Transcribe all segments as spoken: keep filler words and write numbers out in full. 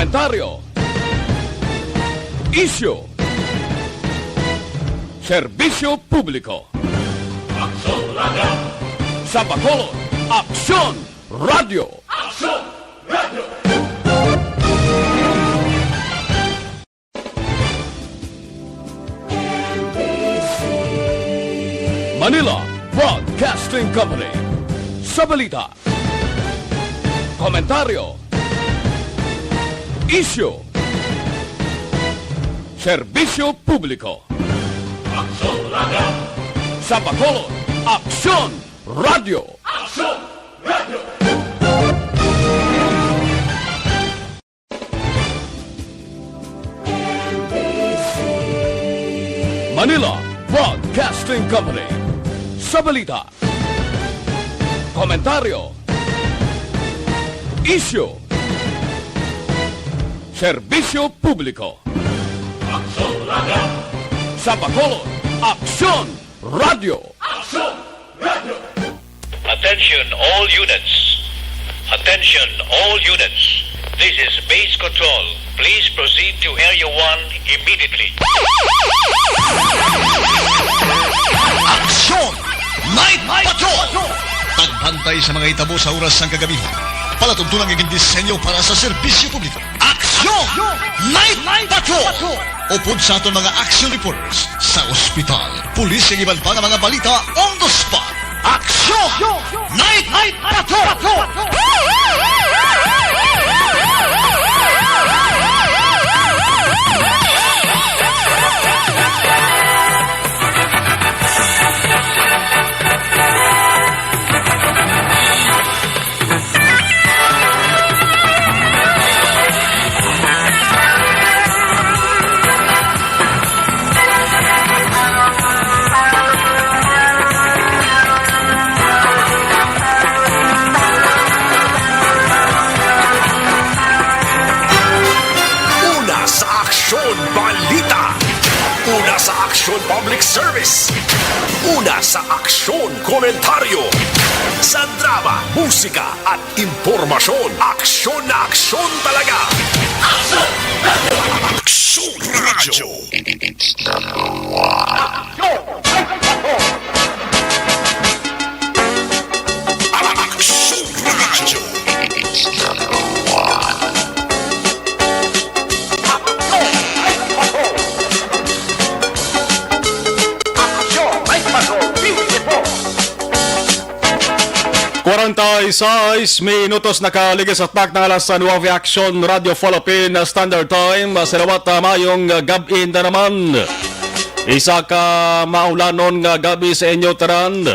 Komentaryo. Isyu. Serbisyo publiko. Aksyon Radio. Sa Bacolod, Aksyon Radio. Aksyon Radio. Manila Broadcasting Company. Sa balita, komentaryo, isyu, serbisyo publiko. Aksyon Radio. Sa Bacolod, Aksyon Radio. Aksyon Radio. Manila Broadcasting Company. Sa balita, komentaryo, isyu, serbisyo publiko. Aksyon Radio. Sa Bacolod, Aksyon Radio. Aksyon Radio. Attention all units. Attention all units. This is base control. Please proceed to Area one immediately. Aksyon! Night Patrol! Pagbantay sa mga hitabo sa oras sang kagabihan. Palatuntunan nga gindisenyo para sa serbisyo publiko. Aksyon! Night Patrol! Upod sa aton mga action reporters sa ospital, pulis, kag iban pa nga mga balita on the spot. Aksyon! Night Patrol! Una sa Aksyon Balita. Una sa Aksyon Public Service. Una sa Aksyon Komentaryo. Sa drama, musika, at impormasyon, aksyon na aksyon talaga. Aksyon Radyo. Aksyon Radyo. Aksyon Radyo. Kwarenta y seis minutos nakaligid sa takna nga alas nuebe, Aksyon Radyo Philippine Standard Time. Sa liwat, ah, maayong, ah, gab-i na naman. Isa ka maulanon nga gab-i sa inyo tanan.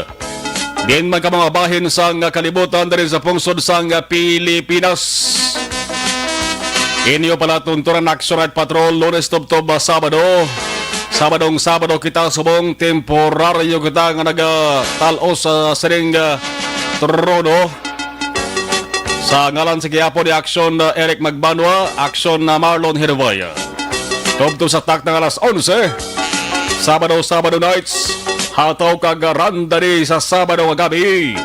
Diin man ka mga bahin sang kalibutan diri sa pungsod sang Pilipinas. Inyo palatuntunan Aksyon Night Patrol, Lunes tubtob, ah, Sabado. Sabadong Sabado kita subong, temporaryo kita nga nagatal-os sa sining, ah, trono. Sa ngalan sa gihapon ni Aksyon, ah, Eric Magbanwa, Aksyon, ah, Marlon Hirvaya. Tubtob sa takna nga alas onse, Sabado, Sabado nights, hataw kag randani sa Sabado nga gabi.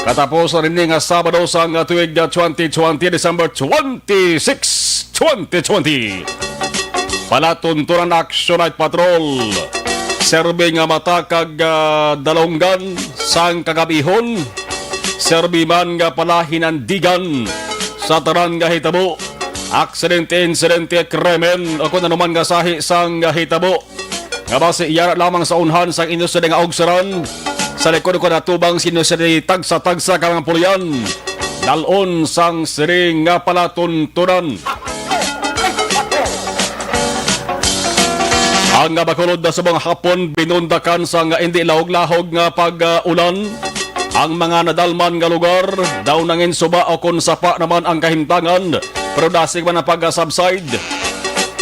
Katapusan ini nga Sabado sang tuig, ah, twenty twenty, December twenty-six, twenty twenty. Palatuntunan Aksyon Night Patrol. Serbi nga mata kag, ah, dalunggan sang kagabihon. Serbi man nga palahinandigan sa tanan nga hitabo. Aksidente, insidente, krimen, o kon ano man nga sahi sang hitabo nga basi yara lamang sa unhan sang inyo sila nga augsaran, sa likod ko natubang sa inyo sila tagsa-tagsa ka mga pulian, dal-on sang siring nga palatuntunan. Ang nga Bacolod na sa mga hapon binundakan sa nga indi lahog-lahog nga pag-ulan. Ang mga nadalman nga lugar daw nangin suba o kon sapa naman ang kahimtangan, pero dasig man ang pag-subside.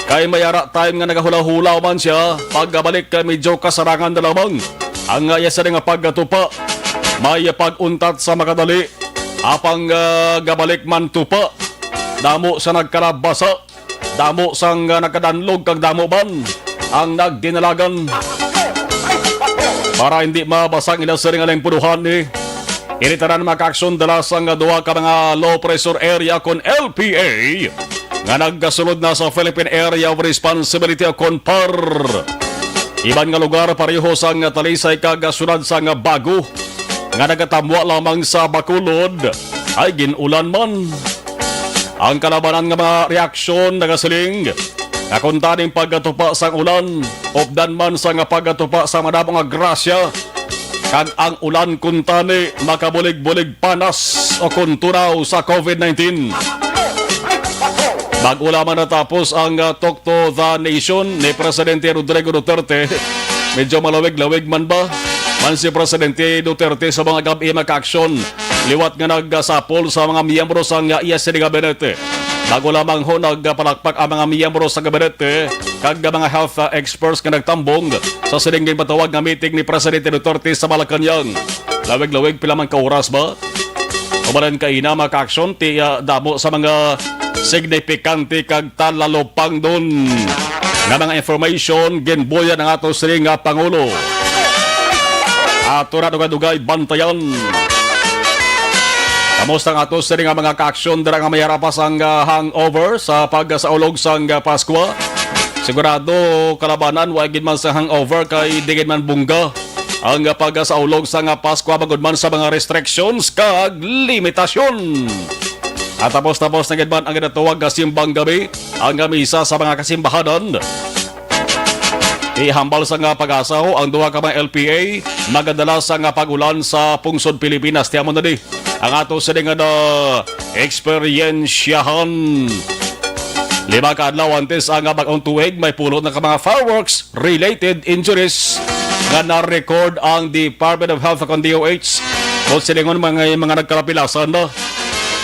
Kay may ara time nga nagahulaw-hulaw man sia, pagkabalik kay medyo kasarangan na lamang ang iya sila nga pagkatupa. May pag-untat sa makadali, apang, ah, gabalik man tupa. Damo sa nagkalabasa, damo sang, ah, nagkadanlog kag damo man ang nagdinalagan. Para hindi mabasa ang ila sila nga limpuduhan ni Ini tanan makaaksyon dala sang duha ka mga low pressure area kon L P A. nga nagasulod na sa Philippine Area of Responsibility o kon PAR. Iban nga lugar pareho sang Talisay kag siyudad sang Bago nga nagatamwa lamang sa Bacolod ay gin-ulan man. Ang kalabanan nga mga reaksyon nagasiling nga kuntani ang pagkatupa sang ulan, updan man sang pagkatupa sa madamo nga grasya, kag ang ulan kuntani makabulig-bulig panas o kon tunaw sa COVID nineteen. Bago lamang natapos ang, ah, Talk to the Nation ni Presidente Rodrigo Duterte, medyo malawig-lawig man ba man si Presidente Duterte sa mga gab-i, mga kaaksyon, liwat nga nagasapol sa mga miyembro sang iya sining gabinete. Bago lamang ho nagpalakpak ang mga miyembro sa gabinete kag mga health, ah, experts nga nagtambong sa sining ginpatawag nga meeting ni Presidente Duterte sa Malacañang. Lawig-lawig, pila man ka oras ba? Umalan kaina, mga kaaksyon, ti, ah, damo sa mga signifikante kag talalupangdon nga mga information ginbuya ng ato sining nga Pangulo. Ato na dugay-dugay bantayan. Kamusta ang ato sining nga mga kaaksyon dira nga may harapas ang, ah, hangover sa pagsaulog sang, ah, Paskwa? Sigurado, kalabanan, wa gid man sa hangover kay di gid man bungga ang pagsaulog sang Paskwa bangod man sa mga restrictions kag limitasyon. At tapos-tapos na gid man ang ginatawag nga simbang gabi, ang misa sa mga kasimbahanan. Ihambal sang PAGASA ho ang duha ka mga L P A, magadala sang pag-ulan sa pungsod Pilipinas. Tiamon na di ang ato sini nga na eksperyensyahan. Lima ka adlaw antes ang bag-ong tuig, may pulo na ka mga fireworks related injuries nga na-record ang Department of Health kag D O H. Kung silingon, mga, mga nagkalapilasan na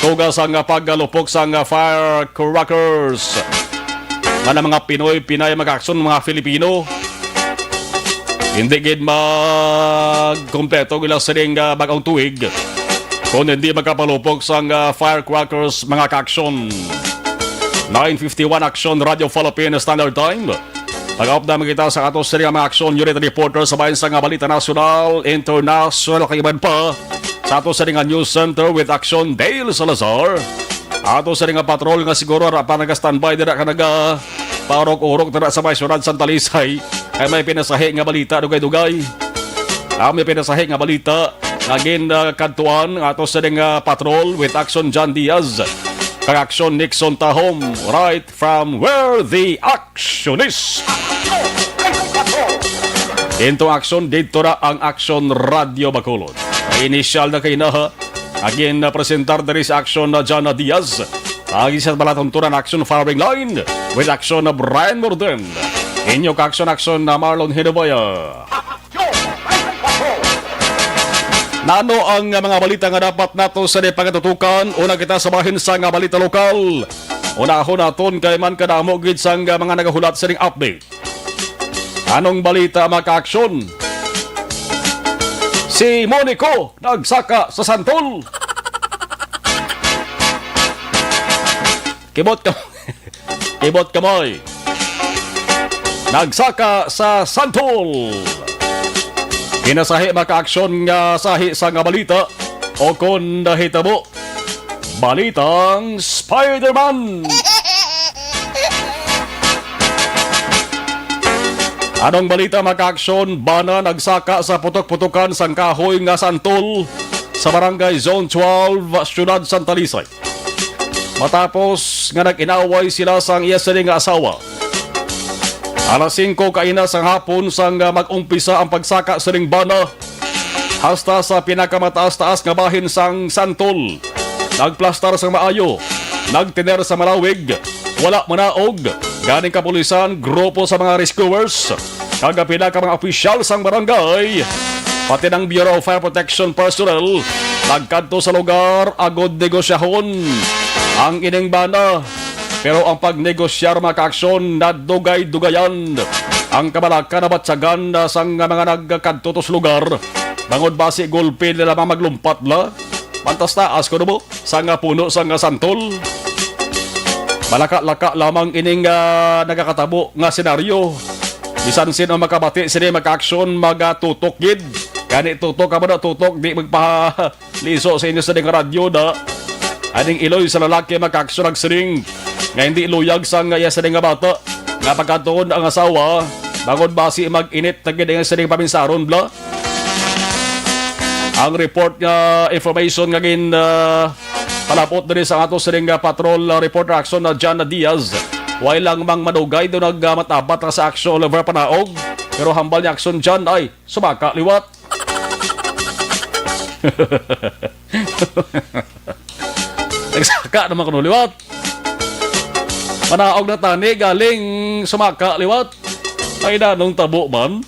tugas ang paggalupok sang firecrackers. Nga na mga Pinoy, Pinay, mga kaaksyon, mga Filipino, hindi gid magkumpleto ang ila sining, ah, bag-ong tuig kung hindi magkapalupok sang, ah, firecrackers, mga kaaksyon. Nine fifty-one Aksyon Radio Philippine Standard Time. Pag-update kita sa ato sini nga mga aksyon unit reporter sa bahin sa nga balita nasyonal, internasyonal, kag iban pa sa ato sini nga news center with Aksyon Dale Salazar. Ato sini nga patrol nga siguro ara pa naga-standby dira ka naga paurok-urok dira sa may syudad Santa Lisay. Kay may pinasahi nga balita, dugay-dugay. Ang may pinasahi nga balita nga gin, ah, kadtuan nga ato sini nga patrol with Aksyon John Diaz kag Aksyon Nixon Tahom, right from where the action is. Into action, dito na ang Aksyon Radio Bacolod. Inisyal na kay na, ha? Again, na presentar diri sa Aksyon na John Diaz. Agi sa palatuntunan, Aksyon Firing Line with Aksyon na Brian Morden. Inyo ka Aksyon, Aksyon na Marlon Hinubaya. Nano ang mga balita nga dapat nato sa pagatutukan? Una kita sa bahin sa nga balita lokal. Unahon naton kay man kadamo gid sang mga nagahulat sining update. Anong balita, mga kaaksyon? Si Monico nagsaka sa santol. Kibot ka. Kibot kamay. Nagsaka sa santol. Pinasahi, mga kaaksyon, nga sahi sa nga balita o kon nahitabo. Balitang Spider-Man. Anong balita, mga kaaksyon? Bana nagsaka sa putok-putokan sang kahoy nga santol sa Barangay Zone twelve, Siyudad Santa Lisay. Matapos nga nag-inaway sila sang iya sini nga asawa. Alas singko kaina sang hapon sang, ah, mag-umpisa ang pagsaka sining bana hasta sa pinakamataas-taas nga bahin sang santol. Nagplastar sang maayo, nagtiner sa malawig, wala manaog. Ganing kapulisan, grupo sa mga rescuers, kag pila ka mga opisyal sang barangay, pati ng Bureau of Fire Protection personnel, nagkadto sa lugar agod negosyahon ang ining bana. Pero ang pagnegosyar, mga kaaksyon, nadugay-dugayan. Ang kabalaka nabatyagan na sang mga nagkadto to sa lugar, bangod basi gulpi nila lamang maglumpat la. Mantas taas ko, no, sang puno sang santol. Malaka-laka lamang ining, ah, nagakatabo nga senaryo. Bisan sino makabati sini, mga kaaksyon, magatutok gid. Gani tutok ka ba na tutok, di magpahaliso sa inyo sa ding radyo na. Aning iloy sa lalaki, mga kaaksyon, nagsiling. nga hindi luyag sang iya sini nga bata nga pagkadtuon ang asawa bangod basi mag-init na gid ang sini nga paminsaron, bla. Ang report nga information nga gin, ah, palabot diri sa ato sining, ah, patrol, ah, reporter action na John Diaz. Way lang mang madugay do nagmatabat sa action Oliver Panaog, pero hambal ni action John ay sumaka liwat. Nagsaka naman kuno liwat. Panaog na tani galing sumaka liwat. Ay nanong tabo man.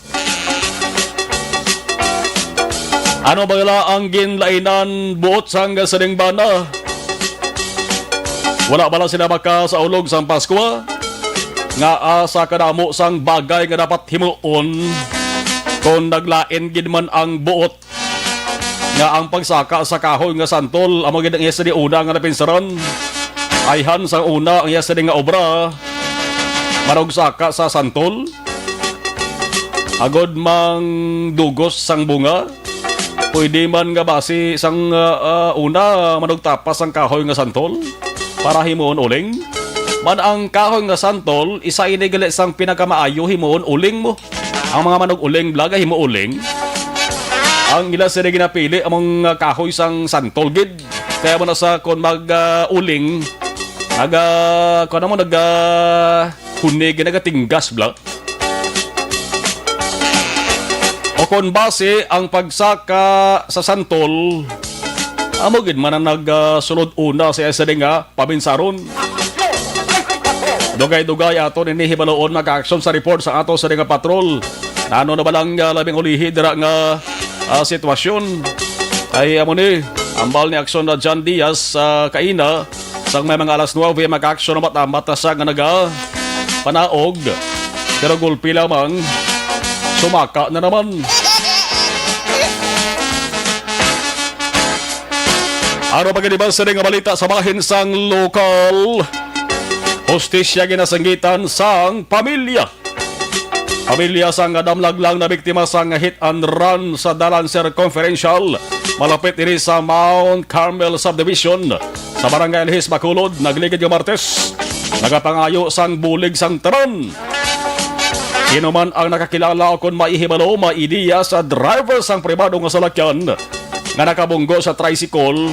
Ano ba la ang ginlainan buot sang sining bana? Wala bala sila maka sa ulog sang Paskwa? Nga asa kadamo sang bagay nga dapat himuon kung naglain gid man ang buot nga ang pagsaka sa kahoy nga santol amo gid ang iya sa una nga napinsaran. Ayhan sang una ang iya sini nga obra, manugsaka sa santol, agod mang dugos sang bunga. Pwede man nga basi sang, ah, ah, una manugtapas ang kahoy nga santol para himuon uling. Man ang kahoy nga santol, isa ini gali sang pinakamaayo himuon uling mo. Ang mga manug-uling bala nga himuuling, ang ila sila ginapili among, ah, kahoy sang santol gid. Kaya mo na sa kon mag, ah, uling, nag, ah, kuwan mo, nag, ah, hunig, nagatinggas bala. O kon basi ang pagsaka sa santol, amo gid man ang nag, ah, sulod una sa isa nga paminsaron. Dugay-dugay ato nini hibaluon, mga ka-aksyon, sa report sa ato sa nga patrol. Nano na ba lang, ah, labing ulihi dira nga, ah, sitwasyon? Ay, amo ni, ambal ni aksyon na John Diaz sa kaina, sang may mga alas nuwebe, mga ka-aksyon, ang mata-mata sa nga naga panaog. Pero gulpi lamang, sumaka na naman. Ano pa gid ba sa nga balita sa bahin sang lokal? Hustisya ginasanggitan sang pamilya. Pamilya sang nadamlag lang na biktima sang hit and run sa Dalan Circumferential, malapit diri sa Mount Carmel Subdivision, sa Barangay Alhis, Bacolod, nagligid nga Martes. Nagapangayo sang bulig sang tanan. Sino man ang nakakilala o kon maihibalo, maideya sa driver sang pribado nga salakyan nga nakabunggo sa tricycle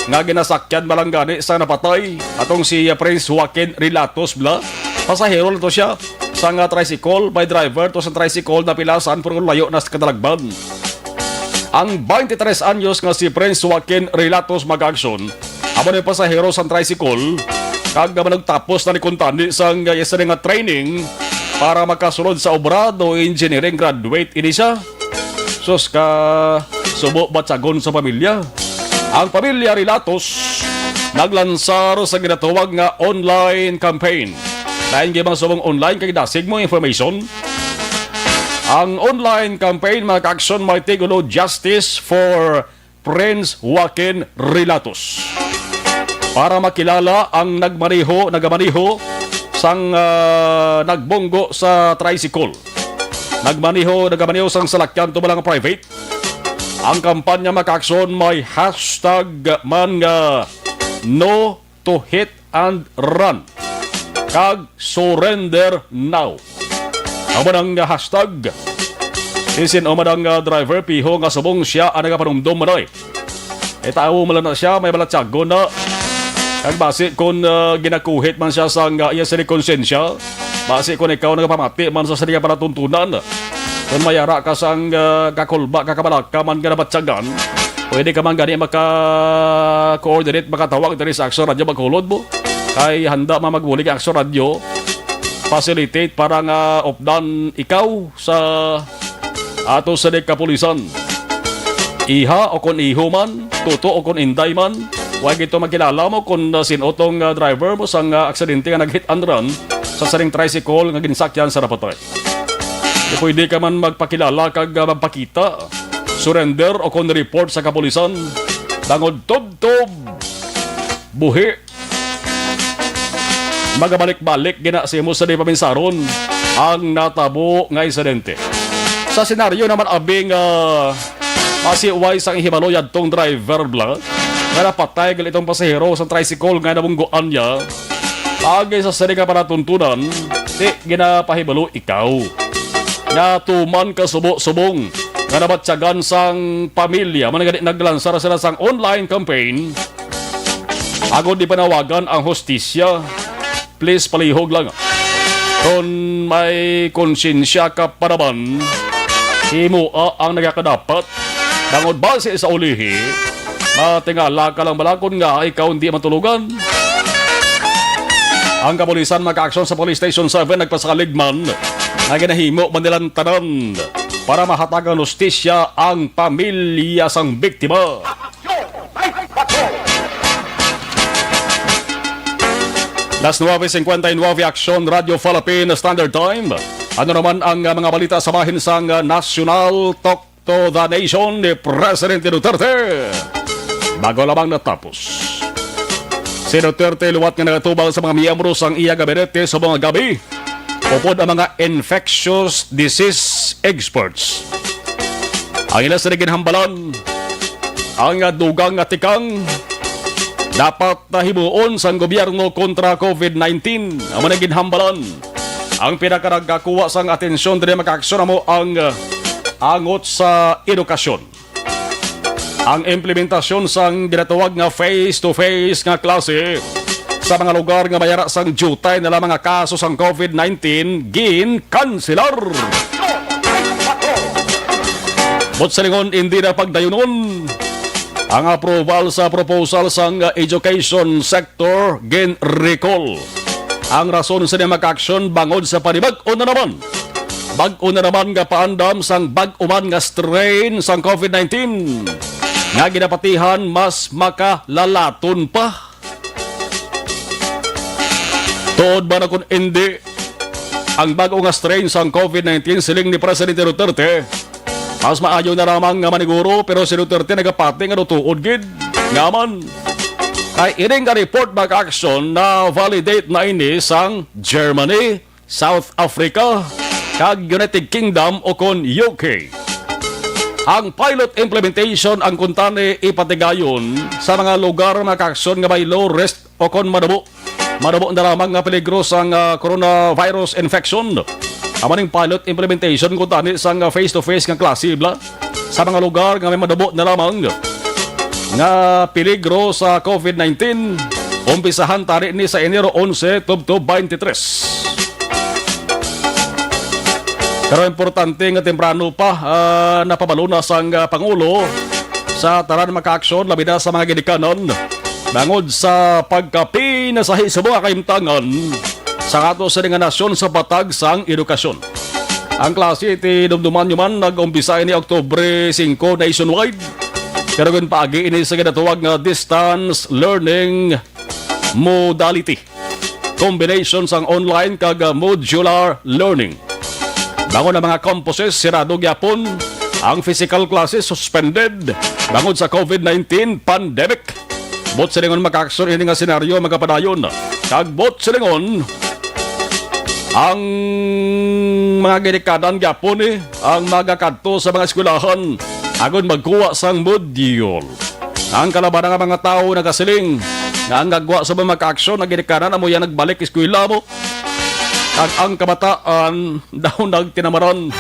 nga ginasakyan man lang gani sa napatay, atong si Prince Joaquin Relatos bala. Pasahero lang to siya sa nga tricycle, may driver to sa tricycle na pilasan pero layo na sa kadalagban. Ang twenty-three anyos nga si Prince Joaquin Relatos, mga ka-aksyon, amo ni pasahero sang tricycle, kag manugtapos na ni kuntani sang isa nga training para makasulod sa obra do engineering graduate ini siya. Sus, ka subo batyagon sa pamilya. Ang pamilya Relatos naglansar sa ginatawag nga online campaign. Lain gyud ang subong online kay dasig mo information. Ang online campaign, mga ka-aksyon, may titulo Justice for Prince Joaquin Relatos. Para makilala ang nagmaneho, nagamaneho sang, ah, nagbunggo sa tricycle. Nagmaneho, nagamaneho sang salakyan to bala nga private. Ang kampanya, mga ka-aksyon, may hashtag man nga no to hit and run kag surrender now. Amo nang hashtag. Isin o madang, ah, driver, piho nga subong siya ang nagapanumdom man, oy. Itawo man lang na siya, may balatyagon na. Kag basi kon, ah, ginakuhit man siya sa nga iya sini konsensya, basi kon ikaw nagapamati man sa sini nga palatuntunan, kon mayara ka sang, ah, kakulba, kakabalaka man nga nabatyagan, pwede ka man gani maka-coordinate, makatawag diri sa Aksyon Radyo Bacolod mo. Kay handa man magbulig ang Aksyon Radyo, facilitate para nga updan ikaw sa ato sa kapulisan. Iha o kon iho man, tuto o kon inday man, wa gito magkilala mo kon, ah, sin-o tong, ah, driver mo sang, ah, aksidente nga nag-hit and run sa saring tricycle nga ginsakyan sa napatay. Di pwede ka man magpakilala kag, ah, magpakita, surrender o kon report sa kapulisan. Bangod tubtob, buhi, magabalik-balik gina sa imo sa di paminsaron ang natabo nga insidente. Sa senaryo naman, abi nga masiway sang hibalo yadtong driver bala nga napatay gali itong pasahero sa tricycle nga nabunggoan niya, Paagi sa sini nga palatuntunan, di ginapahibalo ikaw nga tuman ka subo-subong nga nabatyagan sang pamilya man gani naglansar sila sang online campaign agod di panawagan ang hustisya. Please, palihog lang. Kon may konsyensya ka pa naman, himoa ang nagakadapat. Bangod base sa ulihi, matingala ka lang bala kon nga ikaw hindi matulugan. Ang kapulisan makaaksyon sa Police Station seven nagpasalig man nga ginahimo man nilang tanan para mahatagan hustisya ang pamilya sang biktima. Las nuebe cincuenta y nueve, Aksyon Radio Philippine Standard Time. Ano naman ang, uh, mga balita sa bahin sang, uh, National Talk to the Nation ni Presidente Duterte? Bago lamang natapos, si Duterte liwat nga nagatubang sa mga miyembro sang iya gabinete sa mga gabi upod ang mga infectious disease experts. Ang ila sini ginhambalan, ang dugang nga tikang dapat na himuon sang gobyerno kontra COVID nineteen. Amo na ginhambalan. Ang pinakanagakuha sang atensyon diri makaaksyon amo ang, uh, angot sa edukasyon. Ang implementasyon sang ginatawag nga face-to-face nga klase sa mga lugar nga may ara sang diutay na lamang nga kaso sang COVID nineteen ginkanselar. Buot silingon, hindi na pagdayunon ang approval sa proposal sang education sector, gin-recall. Ang rason sa mga aksyon bangod sa panibag-o na naman bag-o na naman nga paandam sang bag-o man nga strain sang COVID nineteen nga ginapatihan mas makalalaton pa. Tuod ba na kun indi ang bag-o nga strain sang COVID nineteen, siling ni Presidente Duterte, mas maayo na lamang nga maniguro, pero si Duterte nagapati nga tuod gid. Nga man, kay ining nga report bag action na validate na ini sang Germany, South Africa, kag United Kingdom o kon U K. Ang pilot implementation ang kuntani ipatigayon sa mga lugar makaaksyon nga may low risk o kon madabo. Madabo na lamang nga peligro sang, ah, coronavirus infection. Amo ning pilot implementation kuntani sang, ah, face-to-face nga klase, bla, sa mga lugar nga may madabo na lamang nga peligro sa COVID nineteen. Umpisahan tani ni sa Enero onse tubtob twenty-three. Pero importante nga temprano pa, ah, napabalo na sang, ah, Pangulo sa tanan makaaksyon, labi na sa mga ginikanan, bangod sa pagkapinasahi sa mga kahimtangan sa ato sini nga nasyon sa patag sang edukasyon. Ang klase ti dumduman nyo man nag-umpisa ini Oktubre singko nationwide, pero ginpaagi ini sa ginatawag nga distance learning modality, combination sang online kag, ah, modular learning. Bangod ang mga campuses, sirado gyapon. Ang physical classes suspended bangod sa COVID nineteen pandemic. Buot silingon makaaksyon ini nga senaryo, magapadayon. Kag buot silingon, ang mga ginikanan gyapon, eh, ang magakadto sa mga eskwelahan agod magkuha sang module. Ang kalabanan nga mga tawo nagasiling nga ang gagwa sa mga makaaksyon nga ginikanan amo ya nagbalik eskwela mo. Kag ang kabataan daw nagtinamaran.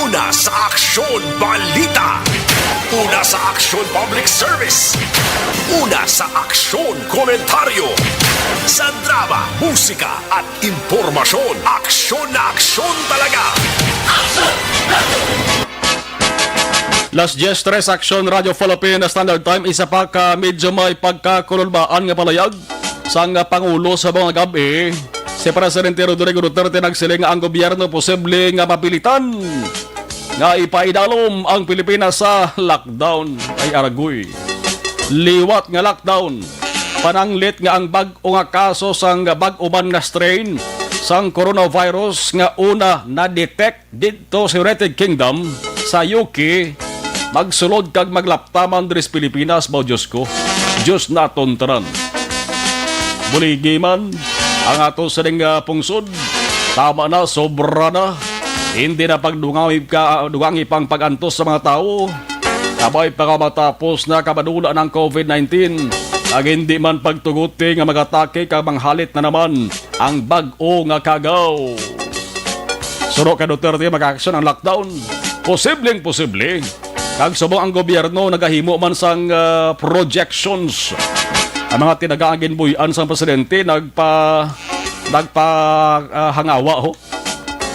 Una sa aksyon, balita. Una sa aksyon, public service. Una sa aksyon, komentaryo. Sa drama, musika, at impormasyon, aksyon na aksyon talaga. Las diez tres, Aksyon Radio Philippine Standard Time, isa pa ka medyo may pagkakululbaan nga palayag sang Pangulo sa mga gab-i. Si Presidente Rodrigo Duterte nagsiling nga ang gobyerno posible nga mapilitan nga ipaidalom ang Pilipinas sa lockdown. Ay, aragoy. Liwat nga lockdown, pananglit nga ang bag-o nga kaso sang bag-o man nga strain sang coronavirus nga una na-detect didto sa United Kingdom, sa U K, magsulod kag maglaptaman diri sa Pilipinas, ba, Diyos ko? Diyos naton tanan. Buligi man ang ato sining, ah, pungsod. Tama na, sobra na. Hindi na pagdungawi ka, dungangi pang pag-antos sa mga tawo. Kabay pa nga matapos na kabadula ng COVID nineteen. Ang hindi man pagtuguti nga magatake kag manghalit na naman ang bag-o nga kagaw. Suno kay Duterte, mag-action ang lockdown. Posibleng posible. Kag subong ang gobyerno nagahimo man sang, ah, projections, ang mga tinaga ang ginbuy-an sang presidente nagpa-, nagpa, ah, hangawa, ho,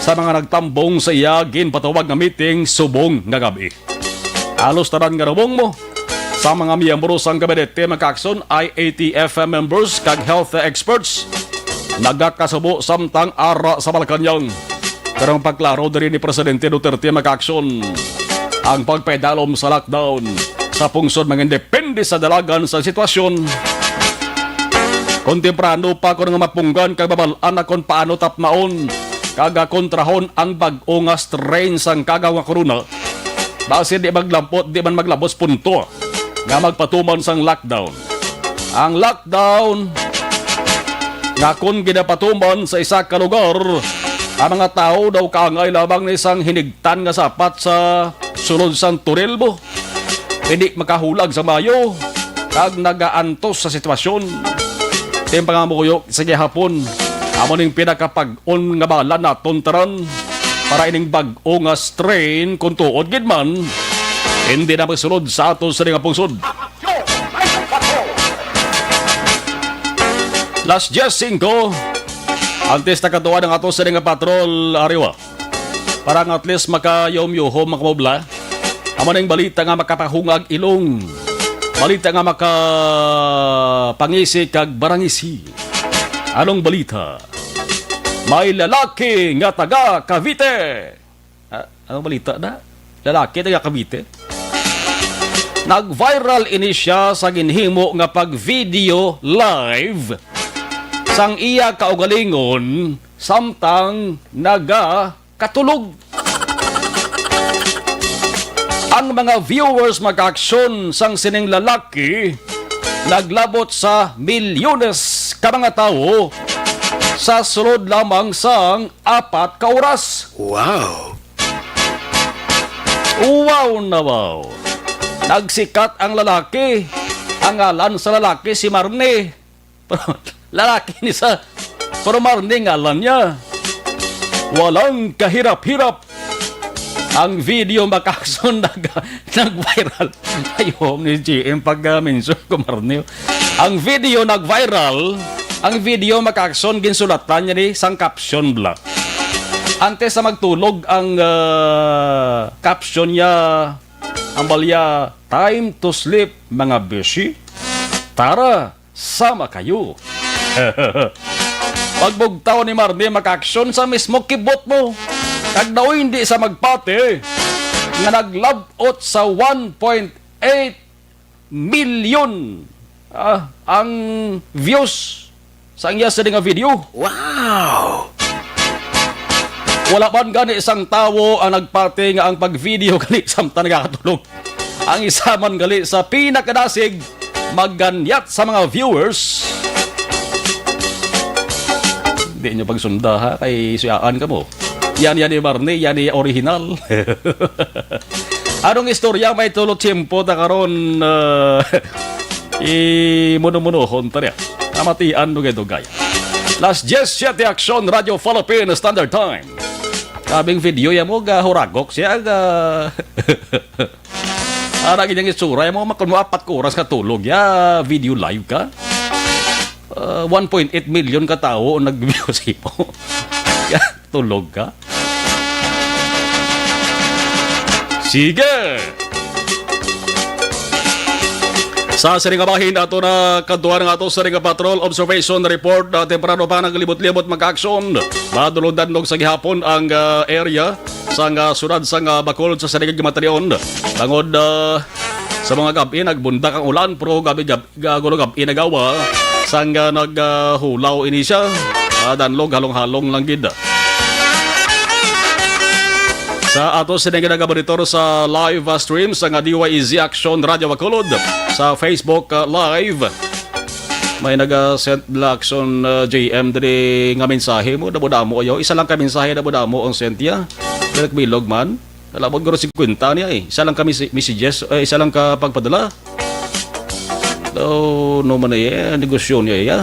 sa mga nagtambong sa iya ginpatawag nga meeting subong nga gab-i. Halos tanan nga nabong mo sa mga miyembro sang gabinete, mag-action, I A T F members kag health experts nagakasubo samtang ara sa Malacañang. Pero ang pagklaro diri ni Presidente Duterte, mag-action, ang pagpaidalom sa lockdown sa pungsod mangindepende sa dalagan sa sitwasyon. Kung temprano pa kuno nga mapunggan kag mabal-an na kung paano tapmaon kag kontrahon ang bag-o nga strain sang kagaw nga corona, basi di maglambot, di man maglabos punto nga magpatuman sang lockdown. Ang lockdown nga kon ginapatuman sa isa ka lugar, ang mga tawo daw kaangay lamang ni sang hinigtan nga sapat sa sulod sang tunel mo. Hindi makahulag sa maayo kag nagaantos sa sitwasyon. Ting pangamuyo sa gihapon, amo ning pinakapag-on nga bala naton tanan para ining bag-o nga strain, kung tuod gid man, hindi na magsulod sa aton sini nga pungsod. Las diez singko, antes nakatuwa ang ato sini nga patrol, Ariwa. Para nga at least makayom-yuhom, makamubla. Amo ning balita nga makapahungag ilong. Balita nga makapangisi kag barangisi. Anong balita? May lalaki nga taga Cavite. Ah, anong balita na? Lalaki taga Cavite? Nag-viral ini siya sa ginhimo nga pag-video live sang iya kaugalingon samtang naga katulog. Ang mga viewers, mag-action, sang sining lalaki naglabot sa milyones ka mga tawo sa sulod lamang sang apat ka oras. Wow! Wow na wow! Nagsikat ang lalaki. Ang ngalan sa lalaki si Marnie. Lalaki ni sa, pero Marnie ngalan niya. Walang kahirap-hirap. Ang video, mag-action, nag-, nag-viral. Ayaw ni G M pag, ah, mention ko, Marnie. Ang video nag-viral. Ang video, mag-action, ginsulatan niya ni sang caption bala. Antes sa magtulog ang, ah, caption niya, ang balya, "Time to sleep, mga beshi. Tara, sama kayo." Pagbugtaw ni Marnie, mag-action, sa mismo kibot mo. Kag daw hindi sa magpati nga naglabot sa one point eight million, ah, ang views sa iya sini nga video. Wow! Wala man gani sang tawo ang nagpati nga ang pag-video gani samtang nagakatulog. Ang isa man gali sa pinakadasig magganyat sa mga viewers. Di nyo pagsunda, ha, kay suyaan ka mo. Yan, yan ni Marnie, yan ni original. Anong istorya may tulo tiyempo ta karon, ah, imuno-munohon ta niya. Amatian, dugay-dugay. Las diez siete, Aksyon Radyo Philippine Standard Time. Grabing video ya mo, ga huragok siya, ga. Ara gid ang itsura mo, makon mo apat ka oras ka tulog ya, video live ka. Ah, one point eight million ka tawo ang nag-view sa imo. Ya, tulog ka. Sige! Sa sining nga bahin, ato na kadtuan ang ato sining nga patrol observation report. Ah, temprano pa, naglibot-libot, mag-action. Madulog-danlog sa gihapon ang, ah, area sang, ah, siyudad sang, ah, Bacolod sa sining nga matinion. Tungod, ah, sa mga gab-i, nagbundak ang ulan, pero gab-i, gab-, ga-, gulo gab-i nagawa, sang, ah, nag, ah, hulaw ini siya. Ah, danlog, halong-halong lang gid. Sa ato sining nga nagamonitor sa live, ah, stream sang, ah, D Y E Z Action Radio Bacolod sa Facebook, ah, Live. May naga-send la Action, ah, J M diri nga mensahe mo, damo-damo ayaw. Isa lang ka mensahe, damo-damo ang send niya. Pero bilog man. Nalabot guro singkwenta niya eh. Isa lang ka mesi-, messages, eh, isa lang ka pagpadala. Oh, no man eh, negosyo niya, ya.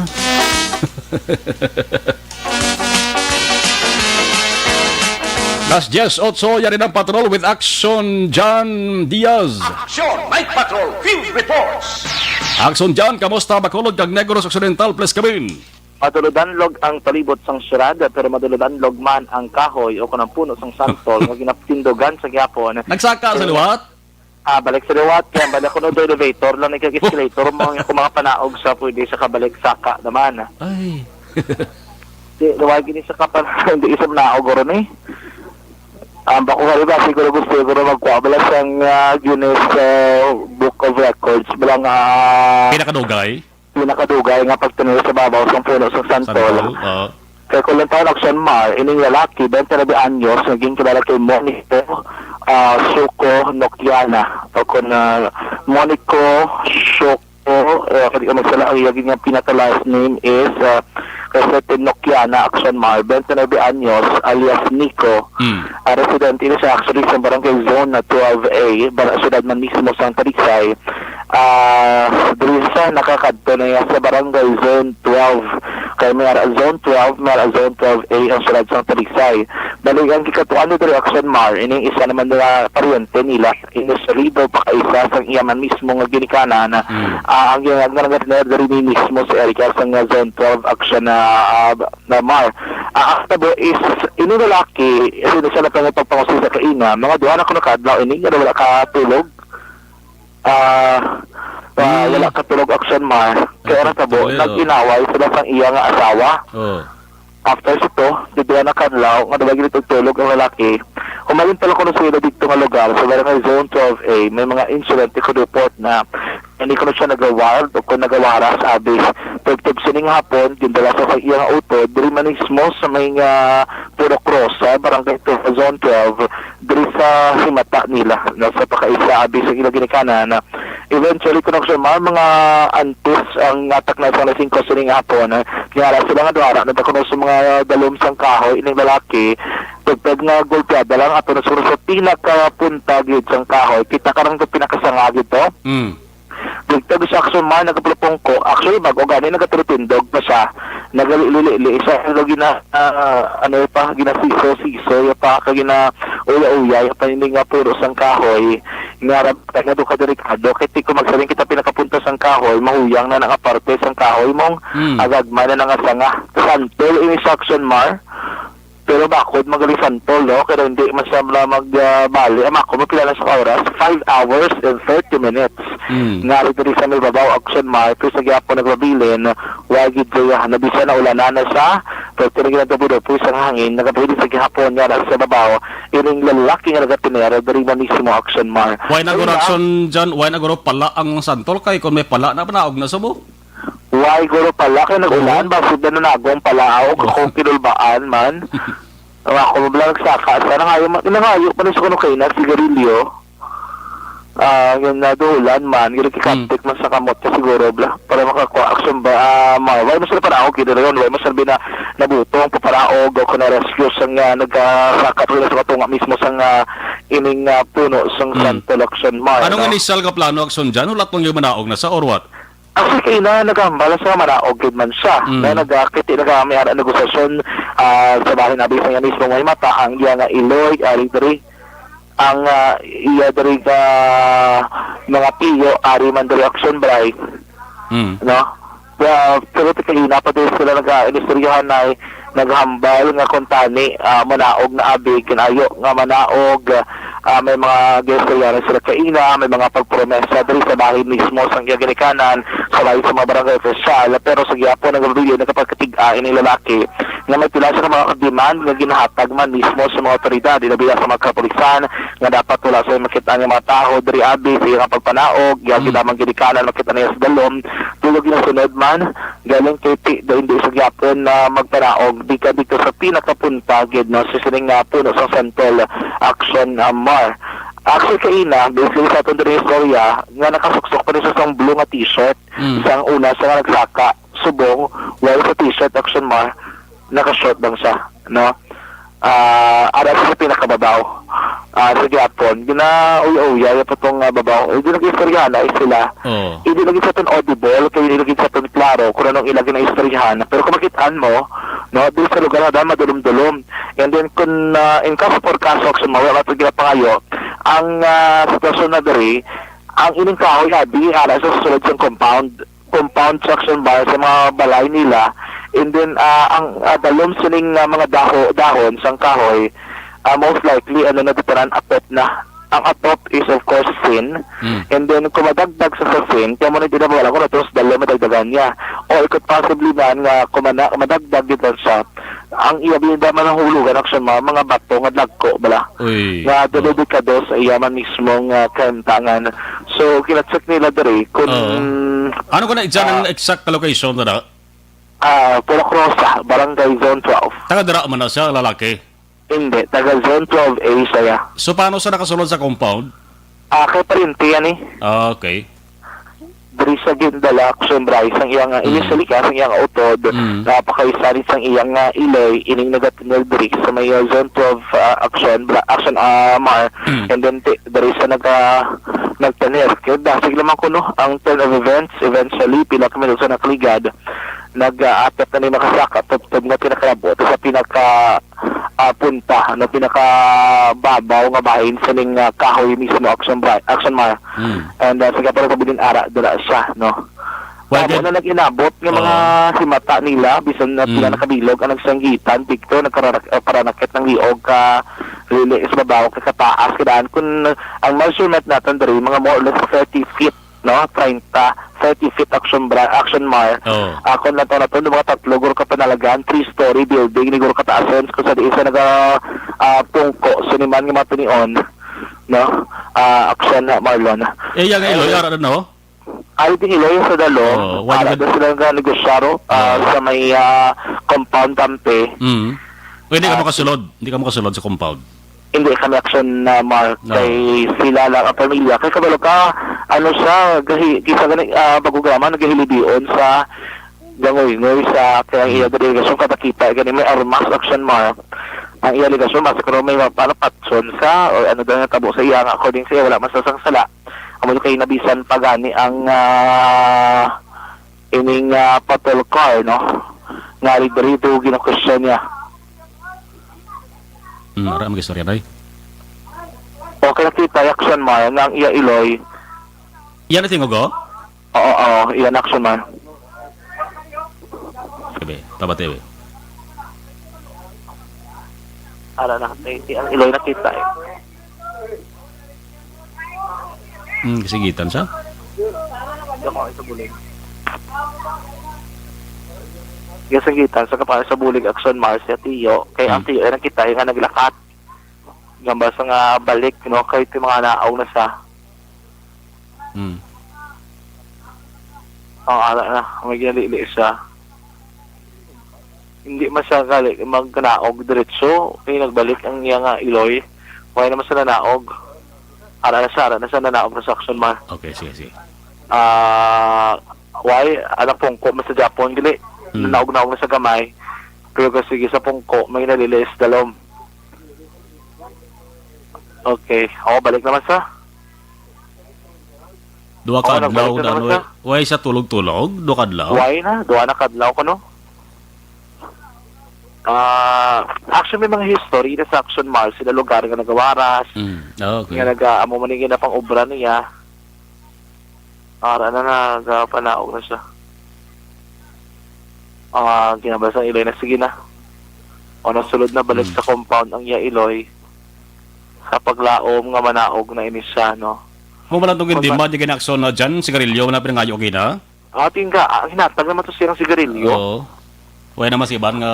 Las diez otso, yari ng patrol with Action John Diaz. Action Night Patrol Field Reports. Action John, kamusta Bacolod kag Negros Occidental? Please come in. Maduludanlog ang palibot sang siyudad, pero maduludanlog man ang kahoy o kon ang puno sang santol nga ginatindugan sa gihapon. Nagsaka sa liwat? Ah, balik sa liwat, kaya balik ko na elevator lang, nagkag-escalator mo yung mga panaog sa pwede sa kabalik saka naman. Ay. Di, luwag ini sa kapan-, hindi isang naog ron eh. Ang bako nga iba, siguro gusto, siguro magkuha bala sang, ah, Guinness, ah, Book of Records, bala nga Pinakadugay? pinakadugay nga pagtunaw sa babaw sang puno sang santol. Santol, oo. Kay kung lang tayo, Action Mar, ining lalaki, twenty-nine anyos, naging kilala kay Monico, ah, Shuko Nokiana, o kung, ah, Monico Shuko, eh, kung di ka magsala, ang iyang nga pinaka last name is, ah, Crescente Nokiana, Action Mar, twenty-nine anyos, alias Nico. Mm. Ah, residente ini siya actually sa Barangay Zone na twelve A, bar-, siyudad man mismo sang Talisay. Ah, diri sa nakakadto na niya sa Barangay Zone twelve. Kay may ara Zone twelve, may ara Zone twelve A ang siyudad sang Talisay. Bali, ang gikatuan ni diri, Action Mar, ining isa naman nga paryente nila, ini si Rido Pakaisa sang iya man mismo nga ginikanan. Mm. Ah, ang ginagmay nga diri mismo sa area sang, ah, Zone twelve, Action na, ah, na Mar. Ah, ang tabo is, ini lalaki, sino siya na pagpangusi sa kaina, mga duha na kuno ka adlaw ini nga wala katulog. Ah, ah, Mm. wala katulog, Action Mar. Kaya Ay, ang tabo, tuloy, oh. nag-inaway sila sang iya nga asawa. Oh. After sito, duha na ka adlaw, nga wala gid tulog ang lalaki. Humayon pa lang kuno sila dito nga lugar, sa Barangay Zone twelve A, may mga incident ko report na hindi kuno siya nagawild o kung nagawaras, abi. Tugtog sining hapon, gindala sa sa iyang auto, diri man mismo sa may nga Purok Rosa, Barangay Zone twelve, diri sa himata nila, no, sa Pakaisa, abi sa ilang ginikanan. Eventually, kuno sa mga, mga antes ang atak na sang alas singko sining hapon, eh, niara sila nga duha, nagtakuno sa mga dalom sang kahoy, ining lalaki, tugtog nga golpeada lang, ato na siguro sa pinakapunta gid sang kahoy, kita ka lang sa pinakasanga gid to. Mm. Dito sa Action Mar, nagapulupong ko. Actually, bago gani, nagaturutindog pa siya. Nagalili-lili siya. Pero gina, ah, ano pa, ginasiso-siso, ya pa, ka gina, uya-uya, ya pa, hindi nga puro sang kahoy. Nga, rab-, kaya doon ka delikado. Kaya di ko magsaling kita pinakapunta sang kahoy, mahuyang na nga parte sang kahoy mong Hmm. agagma na nga sanga. Santol, ini sa Action Mar. Pero bakod, magaling santol, no? Pero hindi man siya na mag, ah, bali. Ang ako, mapila na sa oras? Five hours and thirty minutes. Mm. Nga rin diri sa Milbabaw, Action Mar, pero sa gihapon nagpabilin, wa gid siya. Nabisa na ulanan na siya, pero tinigil ang dabudo, po isang hangin, nagapabilin sa gihapon, nga rin sa babaw, ining lalaki nga nagatinero, diri na mismo, Action Mar. Why na Ayun guro, lang. Action, John? Why na guro pala ang santol? Kay kung may pala, na panaog na sa mo? Why, guro pala, kay nag-ulan, Oo. ba, sud na nagong pala, ako, Oo. ako kinulbaan man. Ang ako, mabla nagsaka, sa nangayo, ma-, nangayo pa ni sa kuno kay na, sigarilyo. Ah, yun, naduhulan man, yun, Hmm. kikapit man sa kamot ka siguro, bla, para makakuha action ba, ah, ma-, why mo sila paraog, kaya rin, why mo sila bina-, nabutong, paparaog, o kung na-rescue sa nga, nagkasaka pa sila sa katunga mismo sa nga, ining, ah, puno, sa Hmm. Santol Action Mar, Anong no? initial nga plano, Action, dyan? Hulat mong yung manaog na sa, or what? Actually, kay na nagahambal sa maraog gid man siya. Mm. Na nagakit, nagamay ara negosasyon, ah, sa bahin abi sa iya mismo may mata, ang iya nga iloy, ari diri. Ang, ah, iya diri nga mga piyo, ari man diri Action Bright. Mm. No? Kaya, pero ti kay na pa din sila nag-, ah, inistoryahan na naghambal nga kung tani, ah, manaog na abi, kinayo nga manaog, ah, may mga gistoryahan sila kaina, may mga pagpromesa diri sa bahin mismo sa iya ginikanan, sa bahin sa mga barangay opisyal, pero sa gihapon ang gabi nakapagkatig-a ini lalaki nga may pila siya ka mga demand nga ginahatag man mismo sa mga otoridad, ilabi na sa mga kapulisan, nga dapat wala sa makita nga mga tawo diri abi sa iyang pagpanaog, iya Mm. ginamang ginikanan makita niya sa dalom, tulo ginasunod man, galing kay ti, do hindi sa gyapon na magpanaog, di ka dito sa pinakapunta gid, no, sa sining nga puno sa Santol Action, ah, Mar. Actually, kaina, basically sa aton diri istorya, nga nakasuksok pa rin sa isang blue nga t-shirt, Mm. isang una sa nga nagsaka, subong, while sa t-shirt Action Mar, naka-short lang siya, no? Ah, ara sa pinakababaw. Ah, sa gihapon, ginauya-uya ya pa tong, ah, babaw. Eh, di lagi istoryahan na sila. Oh. Hindi lagi sa ton audible, kaya hindi lagi sa ton klaro kung anong ila ginaistoryahan. Pero kung makitaan mo, no, diri sa lugar na dahil madulom-dulom. And then, kung, ah, in case for kaso, kung mawala ito ginapangayo, ang, ah, sitwasyon na diri, ang ining kahoy, abi, ara sa sulod sang compound, compound section bar sa mga balay nila. And then, ah, ang, ah, dalom sining, ah, mga daho, dahon sang kahoy, ah, most likely, ano na, dito na, atop na. Ang atop is, of course, sin. Mm. And then, kung madagdag sa, sa sin, kaya mo na, di na mawala kung ito, dalom, madagdagan niya. Or it could possibly man nga, kung mana-, madagdag dito siya, ang iya binda man ang hulugan, actually, mga, mga bato nga dagko bala. Uy, nga oh. Delikado sa iya man mismong, ah, kaimtangan. So, kina-check nila diri kung Oo. Ano ko na dyan ang Ah. exact location na? Ah, Purok Rosa, Barangay Zone twelve. Taga dira man na siya, lalaki? Hindi, taga Zone twelve A siya. So, paano sa nakasulod sa compound? Ah, kay pariente yan eh. Ah, okay. Diri sa gindala, Action Bryce, ang iyang, ah, Mm. initially ka, ang iyang utod, Mm. napakaisalit sang iyang, ah, iloy, ining nagatinil diri sa may, ah, Zone twelve, ah, Action, Bra-, Action, ah, Mar. Mm. And then, ti-, diri sa naga-, nagtanir. Kaya dasig lamang kuno ang turn of events. Eventually, pila ka minuto sa nakaligad, nag-aatap na ni makasaka, tubtob nga pinakalabo, sa pinaka ah, punta, ano, pinakababaw nga bahin sa ning, ah, kahoy mismo, Action Bri-, Action Mar. Mm. And, ah, sa kapara sa Bulin Ara, dira siya, no? Well, Tamo then na nag-inabot nga mga Oo. himata nila, bisan na Mm. pila nakabilog ang nagsanggitan, Victor, nagkararak-, ah, paranakit ng liog ka lili sa babaw, ka kataas, kadaan. Kung ang measurement natin diri, mga more or less thirty feet, no? Treinta, thirty feet Action Bra-, Action Mar. Oo. Ah, kung nato, nato, mga tatlo, guro ka panalagan, three-story building, ni guro ka taason, kung sa diin sa naga, ah, pungko, siniman nga mga tinion, no? Ah, Action na, Marlon. Eh, yang Iloy, Eh, ara na, no? Ay, di Iloy sa Dalo. Oo, wala Ara ka na sila nga negosyaro, ah, Oo. sa may, ah, compound Tampe. Mm. Hindi ka Ah, makasulod. Hindi ka makasulod sa compound. Hindi kami Action na Mar, No. kay sila lang ang pamilya. Kay kabalo ka, ano siya, gahi, kisa gani, ah, bago graman, nagahilibion sa gangoy-ngoy sa kaya ang iya Hmm. delegasyon, kada kita, gani may armas, Action Mar. Ang iya delegasyon, basta kung may mga, ano, patson sa, o ano daw yung tabo sa iya, nga according sa iya, wala man sa sang sala. Amo kay nabisan pa gani ang, ah, ining, ah, patrol car, no? Nga diri-diri to ginakwestiyon niya. Hmm, ara ang istorya, Noy. Okay, nakita, Action Mar, nga ang iya iloy. Yan ang tingugo? Oo, oo, iyan, Action Mar. Sabi, pabati, be. Ara na, ti-, ti-, ang iloy nakita, eh. Hmm, kasingitan sa? Ako, sa bulig. Kasingitan sa kapal sa bulig, Action Mar, siya tiyo. Kay ang Hmm. tiyo, ay nakita, yung nga naglakat. Gamba sa nga balik, no? Kay ti mga naong na sa. Hmm. Oh, ara na. May ginalili siya. Hindi man siya gali, magkanaog diretso. Kaya nagbalik ang iya nga iloy. Why naman sa nanaog? Ara na siya, ara na siya nanaog na sa Action Mar. Okay, sige, sige. Ah, why? Anak pungko man sa Japon, gali. Hmm. Nanaog-naog na sa gamay. Pero kasi sa pungko, may nalili sa dalom. Okay. Oh, balik naman sa. Duha ka Oo, adlaw nagbalik na na naman way, siya. Way sa tulog-tulog, duha ka adlaw. Way na, duha na ka adlaw ko, no? Ah, actually, may mga history na sa Action Mall, sila lugar nga nagawaras, Mm. Ah, okay. nga nag-, ah, amo man yung ginapang obra niya. Ara na, nagapanaog na siya. Ah, ginabasa ang iloy na, sige na. O, nasulod na balik Mm. sa compound ang iya iloy. Sa paglaom nga manaog na ini siya, no? Mo man itong Kung hindi ma- ma-, di ginakson na dyan, sigarilyo na pinangayo, okay na? Ah, tingga, ah, hinatag naman to silang sigarilyo. Oo. Wala naman sa iban nga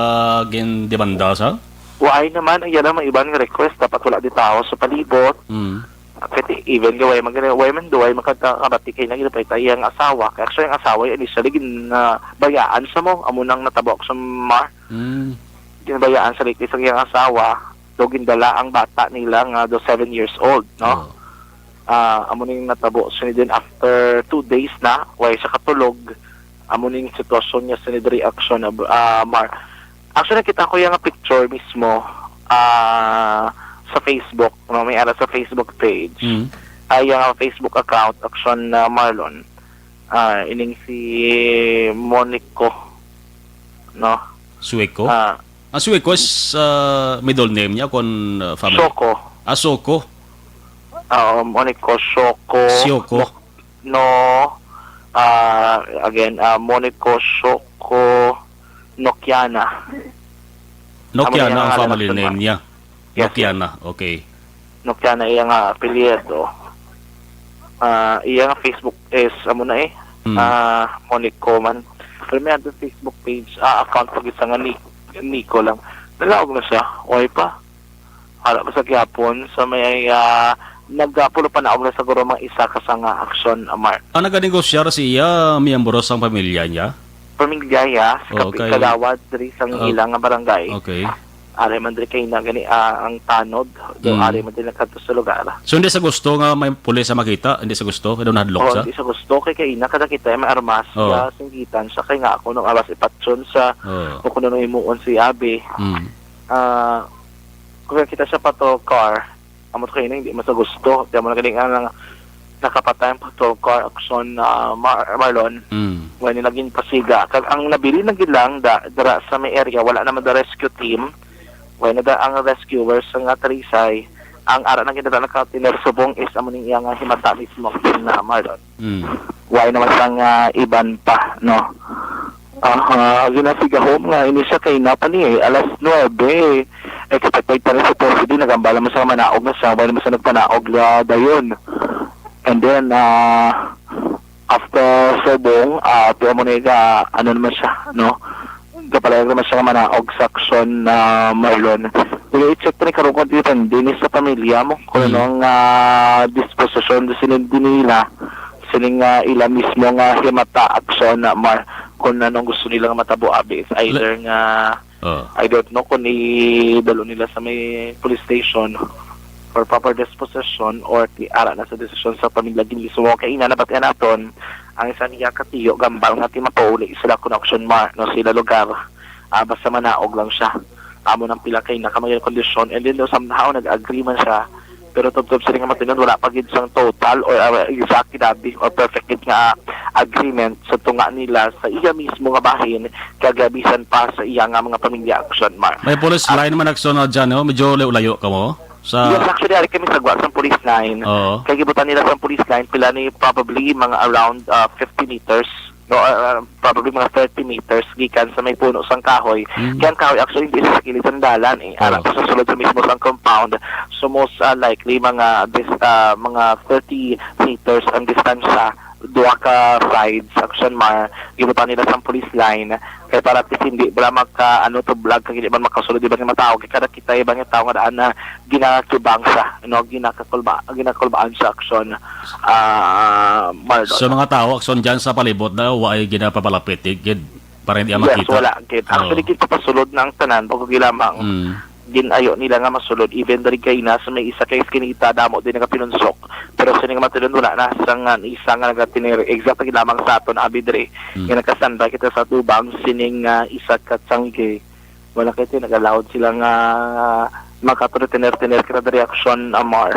gindemanda sa? Waay naman, ang yan naman iban nga request, dapat wala di tao sa palibot. Mm. Kasi even nga way man, way man duway makakabati kay nang ginapay ta iyang asawa. Kaya actually, ang asawa, yung initially, gin-, ah, bayaan sa mo, amo nang natabok sa Mar. Mm. Ginabayaan sa lately sa iyang asawa, do gindala ang bata nila nga do seven years old, no? Oo. Ah, amo ning natabo. So, then after two days na, way sa katulog, amo ning sitwasyon niya sa reaction na, ah, Mar. Actually, nakita ko yung picture mismo, ah, sa Facebook, no, may ara sa Facebook page. Mm. Ay, ang Facebook account, Action, ah, Marlon. Ah, ining si Monico, no? Sueco? Ah, Ang Sueco is, ah, middle name niya, kon, ah, family. Soko. Ah, Soko. Ah, Monico Soko. Sioko. No, no, ah, again, ah, Monico Soko Nokiana. Nokiana Amo na ang ang family ngalan, name niya. Yes, yes. Nokiana, okay. Nokiana iya nga apelyido. Ah, iya nga Facebook is, amo na eh. Mm. Ah, Monico man. Pero may ato Facebook page, ah, account pag isa nga ni Nico lang. Nalaog na siya. Oy pa. Hala ba sa gyapon sa may, ah, nagapulupanaog na siguro mga isa ka sanga aksyon, Amar. Ang naganegosyar siya, miyembro sang pamilya niya? Pamilya niya, sa Oo, kapi-, kay kagawad diri sang Ah, ilang nga barangay. Okay. Ari man diri kay na gani, ah, ang tanod, do Mm. ari man diri nagkadto sa lugar. So, hindi sa gusto nga may pulis sa makita? Hindi sa gusto? Kaya daw nahadlok Oo, sa? Hindi sa gusto kay kay ina kada kita may armas, Oo. Siya singgitan siya kay nga ako nung alas ipatyon sa Oo. o kung ano himuon si Abi. Mm. Ah, kung kita sa patrol car, amo to kayo hindi man sa gusto. Kaya mo na galing ang nakapatay ang patrol car, Action, ah, Mar-, Marlon. Mm. When naging pasiga. Kag ang nabili na gid lang da, dira sa may area, wala naman the rescue team. When na ang rescuers nga Talisay, ang ara na gid na nakatiner subong is amo ning iya nga himata mismo, Action, ah, Marlon. Mm. Why naman sang, ah, iban pa, no? Aha, ginasigahom nga ini siya kay napa ni, eh, alas nuebe. Expected pa rin supposedly, nagambala mo sa manaog na siya, wala mo sa nagpanaog la dayon. And then, ah, after subong, ah, tuwa mo na yung, ah, ano naman siya, no? Gapalayag naman siya nga manaog sa aksyon na Marlon. Pero i-check pa ni karong kung depende ni sa pamilya mo kung Mm. ano ang, ah, disposisyon do sinin din nila, sining, ah, ila mismo nga himata aksyon na Mar-, kung anong gusto nila nga matabo, abi. It's either nga, Oh. I don't know kung idalo nila sa may police station for proper disposition or ti ara na sa desisyon sa pamilya gid mismo. Kay ina, nabatian naton, ang isa niya katiyo, gambal nga ti mapauli sila kung aksyon Mar-, no, sila lugar. Ah, basta manaog lang siya. Amo nang pila kay nakamay kondisyon. And then, daw, somehow, nag-agree man siya. Pero tubtob sila nga matinon, wala pa gid sang total or, ah, exact dabi or perfect gid nga agreement sa tunga nila sa iya mismo nga bahin, kag bisan pa sa iya nga mga pamilya aksyon, Mar. May police Ah, line man aksyon na dyan, no? Medyo layo-layo ka mo sa Yes, actually, ari kami sa gwa sang police line. Oo. Kay gibutan nila sang police line, pila ni probably mga around, ah, fifty meters. No, ah, ah, probably mga thirty meters gikan sa may puno sang kahoy. Mm. Kaya ang kahoy actually hindi sa kilid sang dalan eh. Ara Oo. Sa sulod sa mismo sang compound. So most, ah, likely mga dis-, ah, mga thirty meters ang distansya, duha ka sides, action mar, gibutan nila sang police line. Kay para at least hindi bala magka, ano, to vlog kag hindi man makasulod iban nga mga tao. Kay kada kita iban nga tao nga daan na ginakibang sa, no, ginakakulba, ginakulbaan sa action, ah, Marlon. So, mga tao, action dyan sa palibot na, wa ay ginapapalapit, eh, gid, para hindi Yes, makita. Wala, gid. Oo. Actually, gid, papasulod na ang tanan, bago gilamang Mm. ginayo nila nga masulod. Even diri kay na sa may isa kay iskinita, damo din nagapinunsok. Pero sining matulon, wala na sa nga isa nga nagatinir. Exact gid lamang sa aton, abi diri. Mm. Nga nagkastandby kita sa tubang, sining, ah, isa ka tiyangge. Wala kay ti nag-allowed sila nga makatulog, tiner-tiner kita diri action, Amar,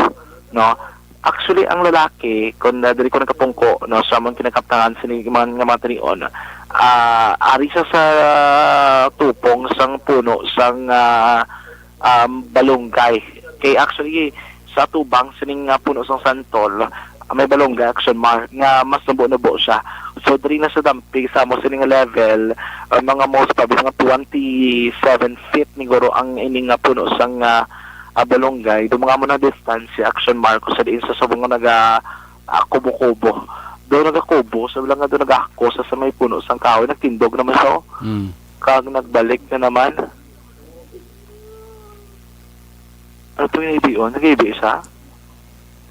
no? Actually, ang lalaki, kung na diri ko nagkapungko, no, sa among kinakaptangan sini mga, nga mga tinion, ah, ari siya sa tupong sang puno sang, ah, um, balunggay. Kay actually, sa tubang sining, ah, puno sang santol, ah, may balunggay action mar nga mas nubo-nubo siya. So, diri na sa dampig sa amo sining level, ah, mga most probably mga twenty-seven feet niguro ang ining, ah, puno sang, ah, ah, balunggay. Do mga mo na distansya, action mar, kung sa diin sa subong nga naga, ah, kubo-kubo. Do nagakubo, sa wala nga do nagahako sa, sa may puno sang kahoy, nagtindog naman siya, oh. Mm. Kag nagbalik na naman. Ano to yung ibi, oh? Nag-ibi siya?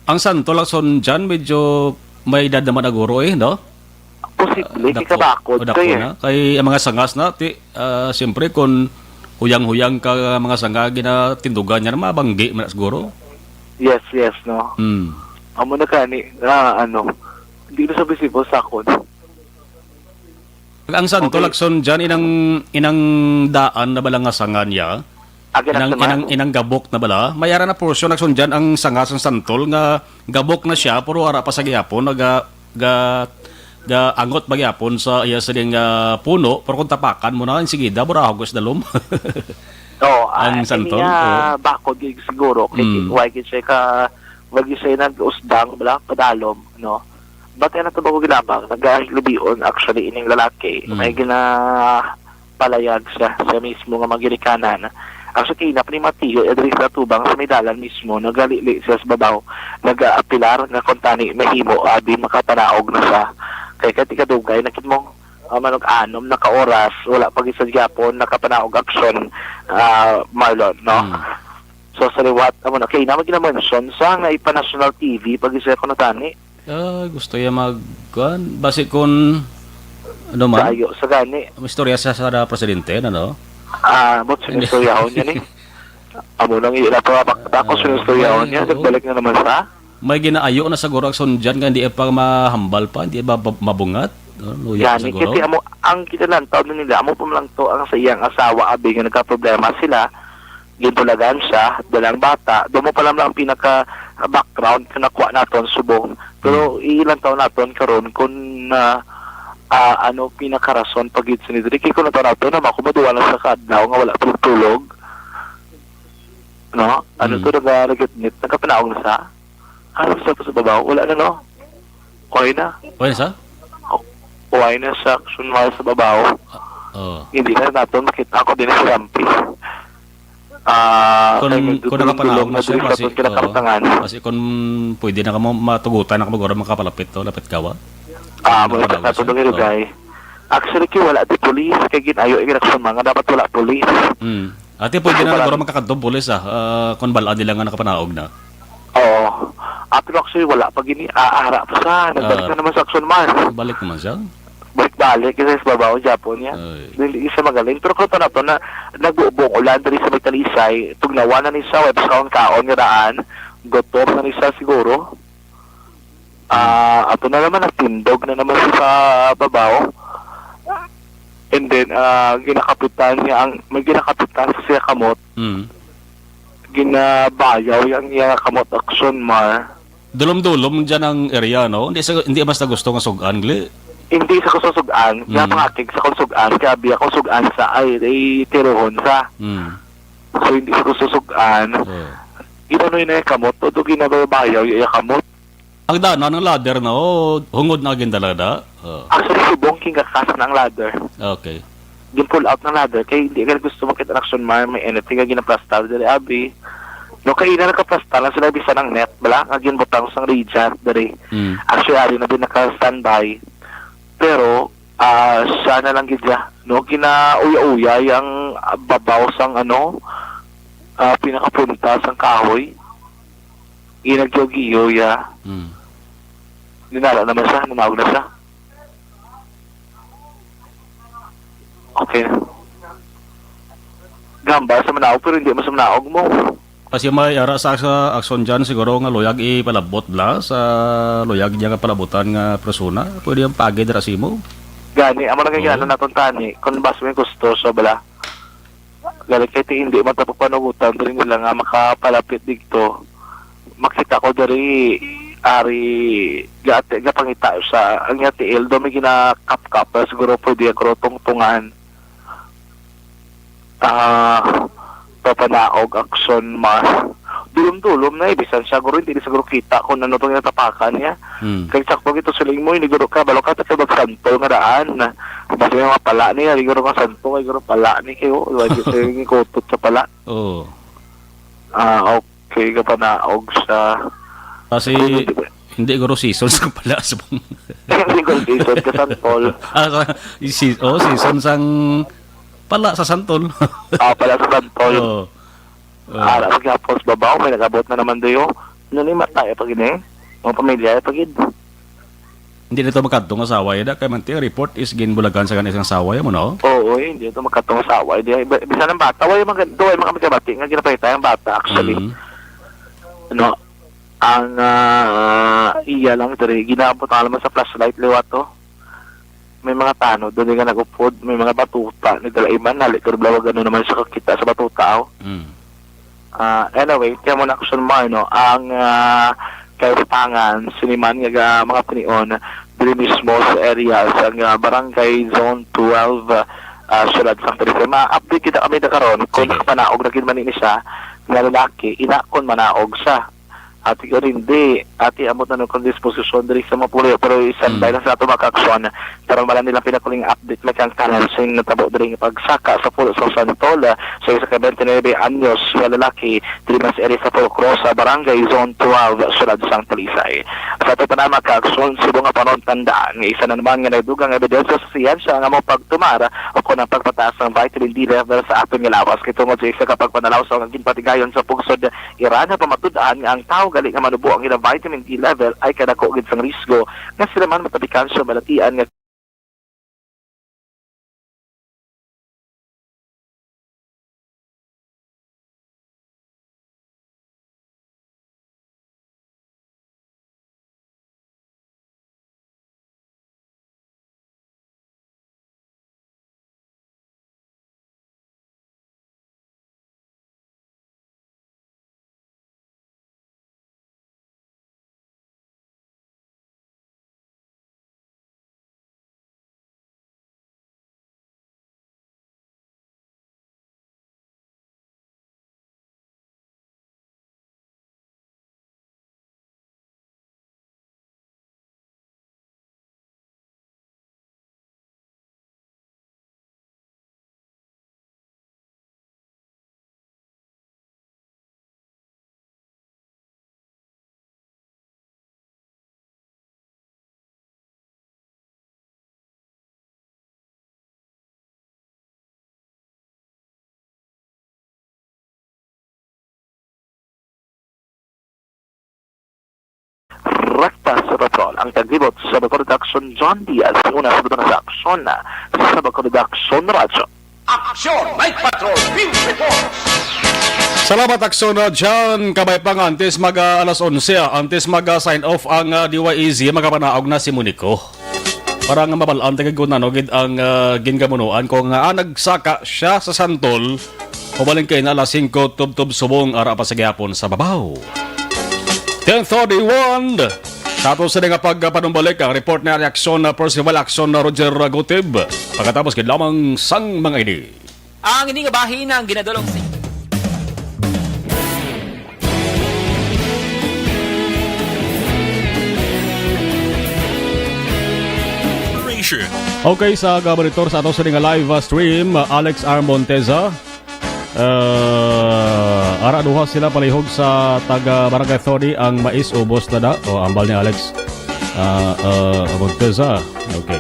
Ang santol action dyan, medyo may edad naman aguro eh, no? Posible, Ah, kay dako, kabakod dako kay eh. Na. Kay ang mga sangas na, ti, ah, siyempre, kung huyang-huyang ka mga sanga, ginatindugan niya na mabanggi man siguro. Yes, yes, no? Hmm. Amo na kani, ah, ano, hindi na sa visible sa akon. Ang santol Okay. Action dyan, inang, inang daan na bala nga sanga niya, Agi na Inang, sa inang, inang gabok na bala. May ara na portion, Aksyon, dyan ang sanga sang santol nga gabok na siya, pero ara pa sa gihapon, naga, ga, gaangot pa gihapon sa iya sining, ah, puno, pero kung tapakan mo na, ang sigida, burahog is dalom. Oo, ah, Ang santol, ini nga oo. bakod gid siguro, kay Mm. why gid siya ka, why gid siya nag-usdang, bala, padalom, no? But yan ang tubag ko ginabang, nagahilubion, actually, ining lalaki, Mm. may gina, palayag sa, sa mismo nga mga ginikanan. Ang sa kina pa ni Mateo, eh, diri sa tubang sa may dalan mismo, nagalili siya sa babaw, nagaapilar nga kung tani mahimo, abi makapanaog na siya. Kay kay tikadugay na kit mo, ah, manog anom na ka oras, wala pa gid sa gyapon nakapanaog aksyon, ah, Marlon, no? Hmm. So, sa liwat, amo na, kay na, mag-mention sa nga ipa-national T V, pag isa ko na tani. Ah, gusto niya mag, kuan, basi kun, ano man, Kaayo sa gani. Istorya sa, sa presidente, ano, no? Ah, but Hindi. Sinistoryahon niya ni. Amo nang ila pa, bak-, bako Ah, sinistoryahon may, niya, oo. Nagbalik na naman sa. May ginaayo na siguro ang sundyan nga hindi pa mahambal pa, hindi pa mab-, mabungat. No? Luya pa Gani, siguro. Kasi amo, ang kinalantaw na nila, amo pa man lang to ang sa iyang asawa, abi nga nagkaproblema sila, gintulagan siya, dalang bata, dumo pa lang ang pinaka background nga nakuha naton subong. Pero Hmm. ilantaw naton karon kung, ah, ah, ano pinakarason pa gid sini diri. Kay kung nato nato na makumaduwa na sa kaadlaw nga wala tulog-tulog. No? Ano Hmm. to, nagaragitnit, nagkapanaog na sa? Ano sa, sa babaw? Wala na, no? Okay na. Okay na sa? O-, okay na sa action wala sa babaw. Ah, oo. Hindi na naton makita ako din sa Rampi. Ah, Kung, kay kung nagdudulog-dulog nakapanaog na na siya, diri sa kasi, atong kinakartangan. Oo. Kasi kung pwede na ka mo, matugutan na ka maguro, makapalapit to, lapit kawa. Ah, Kung mo nakapanaog na sa siya, atong oo. Dugay. Actually, kay wala di police, kay ginayo, yung mga dapat wala police. Mm. Ate, pwede So, na wala. Naguro makakadto ang pulis, ah, ah, kung bala nila nga nakapanaog na. Oo. Ah, pero actually, wala pa gini. Ah, ara pa sa. Nagbalik Ah. na naman sa action man. Balik naman siya? Balik-balik kasi sa babaw, Japon niya. Ay. Dili siya magaling. Pero kung tanap na, nagbuong ulan diri sa may Talisay, tugnawan na ni siya, wala pa sa kaon-kaon nga daan, gutom na ni siya siguro. Ah, ato na naman, nagtindog na naman sa babaw. And then, ah, ginakapitan niya ang, may ginakapitan sa siya kamot. Mm. Ginabayaw yang iya kamot action, Mar. Dulom-dulom dyan ang area, no? Hindi sa, hindi mas na gusto nga sugan, gali? Hindi sa gusto sugan. Kaya Mm. pangakig sa kung sugan, kaya biya kung sugan sa ay, ay tiruhon sa. Mm. So, hindi sa gusto sugan. Oh. Ginanoy na yung kamot, todo ginabayaw yung kamot. Ang dana ng ladder na, oh, hungod na gindala na. Oh. Actually, subong king gakas na ang ladder. Okay. Gin-pull out ng ladder, kay hindi ka gusto makita ng action man, may anything nga ginaplastar diri, abi. No, kay ina nakaplastar lang sila, bisan ang net, bala, nga ginbutang sang radiant diri. Mm. Actually, ari na din naka-standby. Pero, ah, siya na lang gid siya, no? Ginauya-uya yang, ah, babaw sang, ano, ah, pinakapunta sang kahoy. Ginagyo-giyo, ya. Mm. Dinala naman siya, nanaog na siya. Okay na. Gamba sa manaog, pero hindi mo sa manaog mo. Kasi may ara sa, sa aksyon dyan, siguro nga luyag ipalabot bla sa luyag niya nga palabutan nga persona. Pwede yung pagi dira sa imo. Gani, amo na nga Oo. Ano naton tani, kung bas may gusto, so bala. Gani, kay ti hindi man tapos panugutan, diri nila nga makapalapit dito. Makita ko diri, ari, gati, gapangita sa, ang nga tiil, do may ginakapkap, siguro pwede ang tungtungan. Ah, papanaog aksyon mas dulom-dulom na eh. Bisan siya, guro, hindi na siguro kita kung ano tong natapakan niya. Hmm. Kay sakto gito siling mo, iniguro ka, balo ka, ta kay magsantol nga daan. Basta may mga pala niya, iniguro nga santo, kay guro pala ni kayo. Wala dito yung kutot sa pala. Oo. Ah, okay, kapanaog sa Kasi, Hindi, di ba? Hindi, guro, season sa pala sa Hindi ko season ka santol. Ah, sa, si, oh, season sang pala sa santol. Ah, pala sa santol. Oo. Oo. Ara sa gapos babaw, may nagabot na naman doyo. Ano ni matay pa gid eh? Mga pamilya pa gid. Hindi na to magkadto nga saway da, kay man ti report is ginbulagan sa kanis nga saway mo, no? Oo, eh, hindi to magkadto nga saway. Di, bi-, bisan ang bata, way mga, way mga magkabati nga ginapahitay ang bata, actually. Mm. Ano, ang, ah, iya lang diri, ginabot ang naman sa flashlight liwat to. may mga tanod, doon nga nag-upod, may mga batuta, nagdala iman, hali, pero blawag, ano naman siya kakita sa batuta, oh. Mm. Ah, anyway, tiyan mo na, Action Mar, no? Ang, ah, kaistangan, siniman nga mga tinion, diri mismo sa area, sa, ah, Barangay Zone twelve, ah, ah, Siyudad Santa Lucia. Ma-update kita kami na karon kung Sige. nakapanaog na gid man ini siya nga lalaki, ina kon manaog siya. Ati ko hindi, ati amot na nung disposisyon diri sa mga puliho, pero isan Mm. dahil sa ato mga kaaksyon, karon wala nilang pinakuling update, may kang kanan sing natabo diri nga pagsaka sa pulo sa santol, ah, sa isa ka twenty-nine anyos nga lalaki, diri man sa area sa Four Cross, sa Barangay Zone twelve, Siyudad sang Talisay. Sa ato pa na mga kaaksyon, subong nga panon tandaan nga isa na naman nga nagdugang ebidensya sa siyensya nga mo pagtumar o kon ang pagpataas ng vitamin D level sa aton nga lawas. Kay tungod sa isa ka pagpanalaw sa mga ginpatigayon sa pungsod Iran, pamatud-an nga ang tawo gali nga manubo ang ilang vitamin D level ay kadako gid sang risgo nga sila man matabikan sa malatian nga Rekta sa patrol ang taglibot sa Bacolod Action, John Diaz, una sa Bacolod Action, sa Bacolod Action Radyo. Action Night Patrol News Report. Salamat, Action, uh, John. Kabay pa nga, antes mag, uh, alas onse, ah, antes mag, uh, sign off ang, uh, D Y E Z, magapanaog na si Monico. Para nga mabalaan ta gid kung ano gid ang, ah, gingamunuan ko nga, ah, nagsaka siya sa santol. Mabaling kay na alas singko, tubtob subong, ara pa sa gihapon sa babaw. Ten thirty-one. Sa ato sa nga pagpanumbalik ang report na reaksyon na Percival Action na Roger Gutib. Pagkatapos gid lamang sang mga ini. Ang ini nga bahin ang ginadulong sa Okay, sa gabalitor sa ato sa nga live, uh, stream, uh, Alex R. Monteza. Uh, ara duha sila palihog sa taga Barangay Thodi, ang mais ubos na da. O, ambal ni Alex, uh, uh, Monteza. Okay.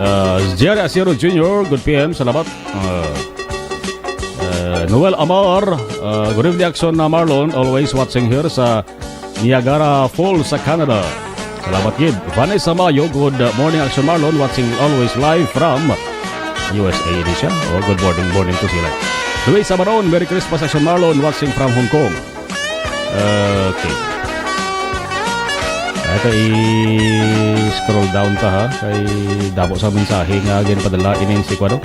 Uh, Jerry Asiero Junior, good P M, salamat. Uh, uh, Noel Amar, uh, good evening, Action na Marlon, always watching here sa Niagara Falls sa Canada. Salamat gid. Vanessa Mayo, good morning, Action Marlon, watching always live from U S A, di siya? Oh, good morning, morning to sila. Luis Amaron, Merry Christmas, Action Marlon, watching from Hong Kong. Okay. Ato i-scroll down ta, ha, kay damo sa mensahe nga ginpadala ining si Kuwano.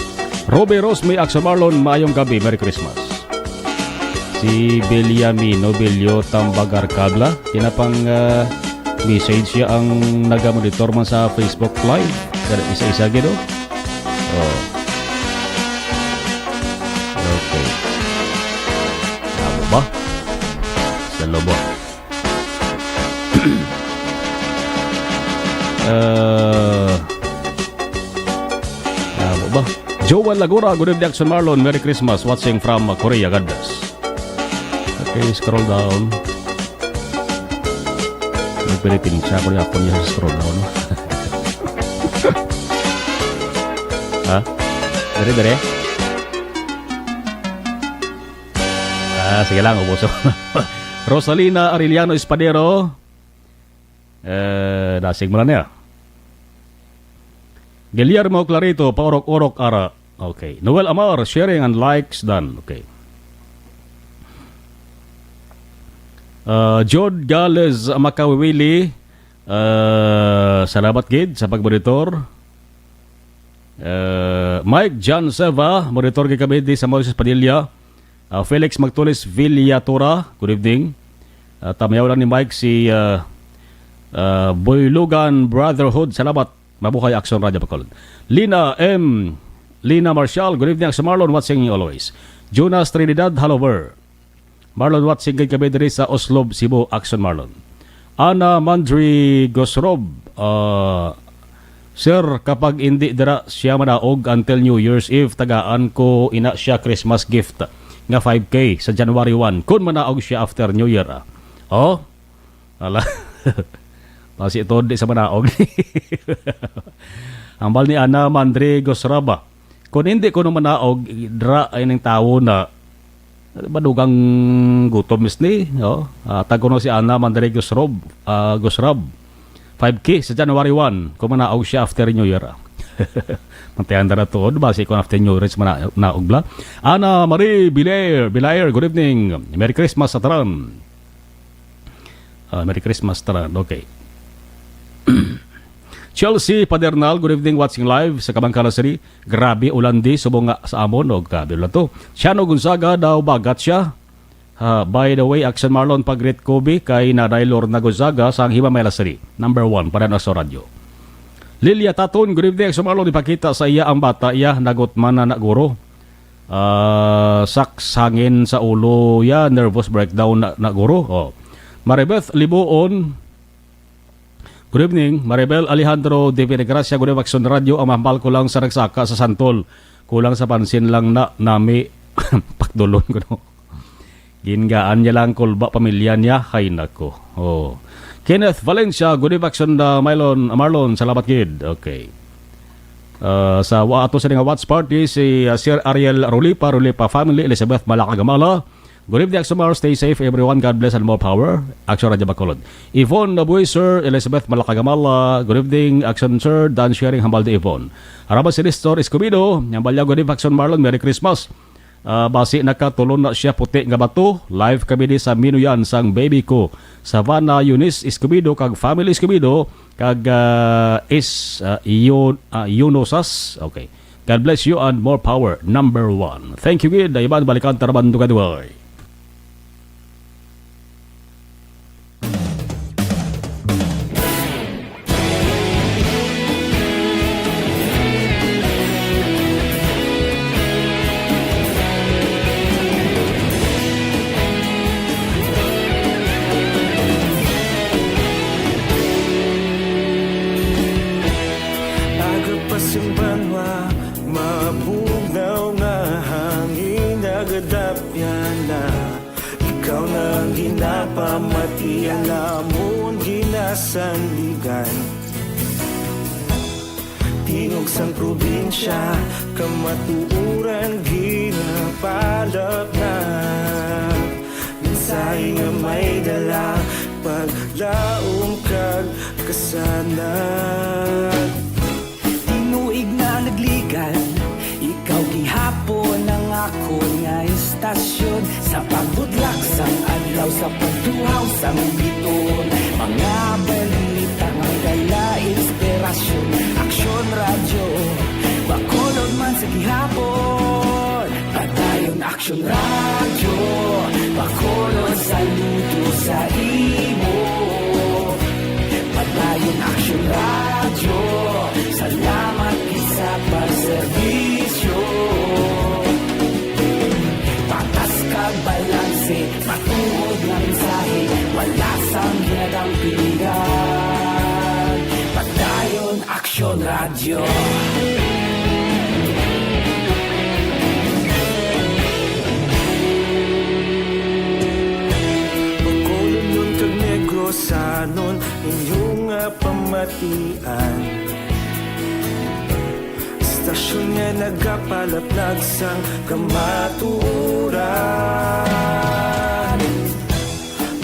Ruby Rose, may Action Marlon, maayong gabi, Merry Christmas. Si Beliamino Belio Tambagarcabla, kinapang, ah, message siya ang nagamonitor man sa Facebook Live. Kada isa-isa gid, oh. Oh. Okay. Amo ba? Sa lobo. Uh, amo ba? Joel Lagura, good evening, Action Marlon. Merry Christmas. Watching from, uh, Korea. God bless. Okay, scroll down. Nagpilitin siya. Ako niya, ako niya sa scroll down. Ha? Dere, dere. Ah, sige lang, ubos. Rosalina Arellano Espadero. Eh, dasig mo lang niya. Guillermo Clarito, paurok-urok ara. Okay. Noel Amar, sharing and likes done. Okay. Uh, Jod Gales Makawiwili, uh, salamat gid sa pagmonitor. Uh, Mike John Seva, monitor kay kami di sa Moises Padilla. Uh, Felix Magtulis Villatura, good evening. Uh, tamayaw lang ni Mike si uh, uh, Boy Logan Brotherhood. Salamat. Mabuhay Action Radio Bacolod. Lina M. Lina Marshall, good evening, Action Marlon, watching you always. Jonas Trinidad, hello, Ver. Marlon, watching kay kami diri sa Oslob, Cebu, Action Marlon. Ana Mandri Gosrob, ah, "Sir, kapag indi dira siya manaog until New Year's Eve, tagaan ko ina siya Christmas gift nga five K sa January one, kun manaog siya after New Year, ah." Oh? Ala. Basi ito, di sa manaog. Hambal ni Ana Mandri Gosrob, ah. Kung hindi ko naman naog, dra ay ning tawo na madugang gutom misni, no? Ah, tag kuno si Ana Mandre Gusrob, ah, Gusrab. Five K sa January one, kung manaog siya after New Year, ah. Mantihan na tuod, basi kung after New Year, mana-, naog bla. Ana Marie Bilayer, Bilayer, good evening. Merry Christmas sa tanan. Ah, Merry Christmas, tanan. Okay. Chelsea Padernal, good evening, watching live sa Kabancala City. Grabe ulan di subong nga sa amon, o grabe ulan to. Chano Gonzaga daw bagat siya. Ah, by the way, Action Marlon, pag-greet ko bi kay Nanay Lorna Gonzaga sa Himamela City. Number one, para na sa radyo. Lilia Taton, good evening, Action Marlon, ipakita sa iya ang bata iya, nagutman na na guro. Ah, saks hangin sa ulo ya, nervous breakdown na, na guro. Oh. Maribeth Libuon, good evening. Maribel Alejandro de Vinagracia, good evening, Action Radio. Ang mahambal ko lang sa nagsaka sa santol. Kulang sa pansin lang na nami pakdulon ko, no? Gingaan niya lang kulba pamilya niya. Hay nako. Oh. Kenneth Valencia, good evening, Action, uh, Mylon, Marlon. Salamat gid. Okay. Uh, sa wa ato sa nga watch party, si, uh, Sir Ariel Rulipa, Rulipa family, Elizabeth Malacagamala. Good evening, Action Mar. Stay safe, everyone. God bless and more power. Action Radio Bacolod. Yvonne Nabuy, Sir Elizabeth Malacagamala. Good evening, Action Sir. Dan Sharing, hambal ni Yvonne. Araba si Nestor Escobedo. Hambal niya, good evening, Action Marlon. Merry Christmas. Ah, basi nakatulon na siya puti nga bato. Live kami di sa Minuyan sang baby ko. Savannah Eunice Escobedo kag family Escobedo kag, ah, is, ah, Ion-, ah, Ionosas. Okay. God bless you and more power, number one. Thank you gid. Iban balikan taraban dugadway. Aga pa sing banwa, mabugnaw nga hangin nagadapyan na. Ikaw na ang ginapamati, ang amon ginasandigan. Tingog sang probinsya, kamatuoran ginapalapnag. Mensahe nga may dala, paglaom kag kasanag. Tinuig na nagligan, ikaw gihapon ang akon nga istasyon. Sa pagbutlak sang adlaw, sa pagtuhaw sang biton, mga balita nga dala inspirasyon. Aksyon Radyo, Bacolod man sa gihapon. Padayon Aksyon Radyo, Bacolod, saludo sa imo. Padayon Aksyon Radyo, salamat gid sa pagserbisyo. Patas kag balanse, matuod nga mensahe, wala sang ginadampigan. Padayon Aksyon Radyo. Bacolodnon kag Negrosanon, inyo nga pamatian. Istasyon nga nagapalaplag sang kamatuoran.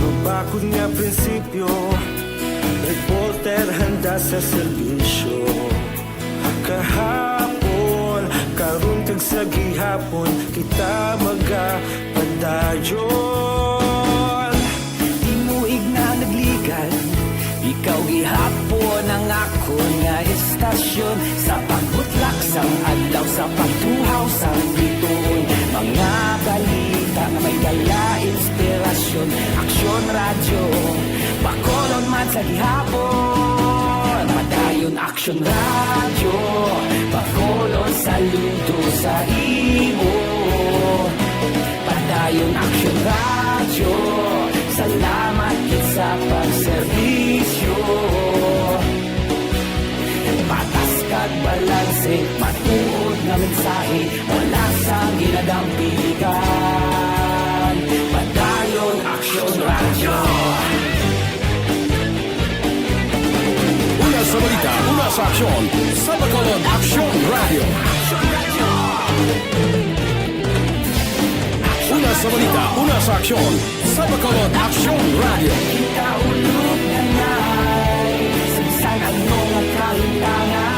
Mabakod nga prinsipyo, reporter handa sa serbisyo. Kahapon, karon kag sa gihapon, kita magapadayon. Tinuig na nagligan, ikaw gihapon ang akon nga istasyon. Sa pagbutlak sang Pagtuhaw sa bituon, mga balita nga may dala inspirasyon. Aksyon Radyo, Bacolod man sa gihapon. Padayon Aksyon Radyo, Bacolod saludo sa imo. Padayon Aksyon Radyo, salamat gid sa pagserbisyo. Patas kag balanse, matuod nga mensahe, wala sang ginadampigan. Padayon Aksyon Radyo. Una sa balita, una sa aksyon, sa Bacolod Aksyon Radyo. Una sa balita, una sa aksyon, sa Bacolod Aksyon Radyo. Kita ulog na ngay, sa bisan ano nga kalimtangan,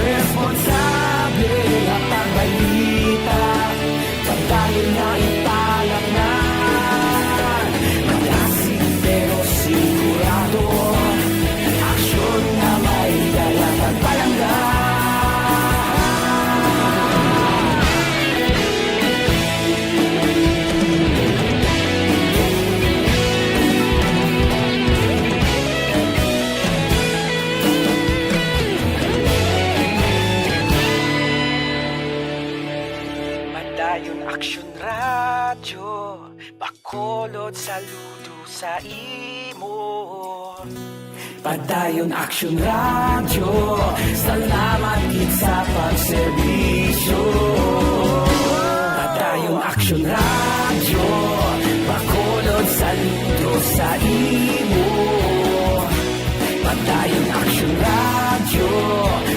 responsable nga pagbalita, padayon nga ipalaknan. Malasig pero sigurado, aksyon nga may dala kag palangga. Padayon Aksyon Radyo, Bacolod saludo sa imo. Padayon Aksyon Radyo, salamat gid sa pagserbisyo. Padayon Aksyon Radyo, Bacolod saludo sa imo. Padayon Aksyon Radyo,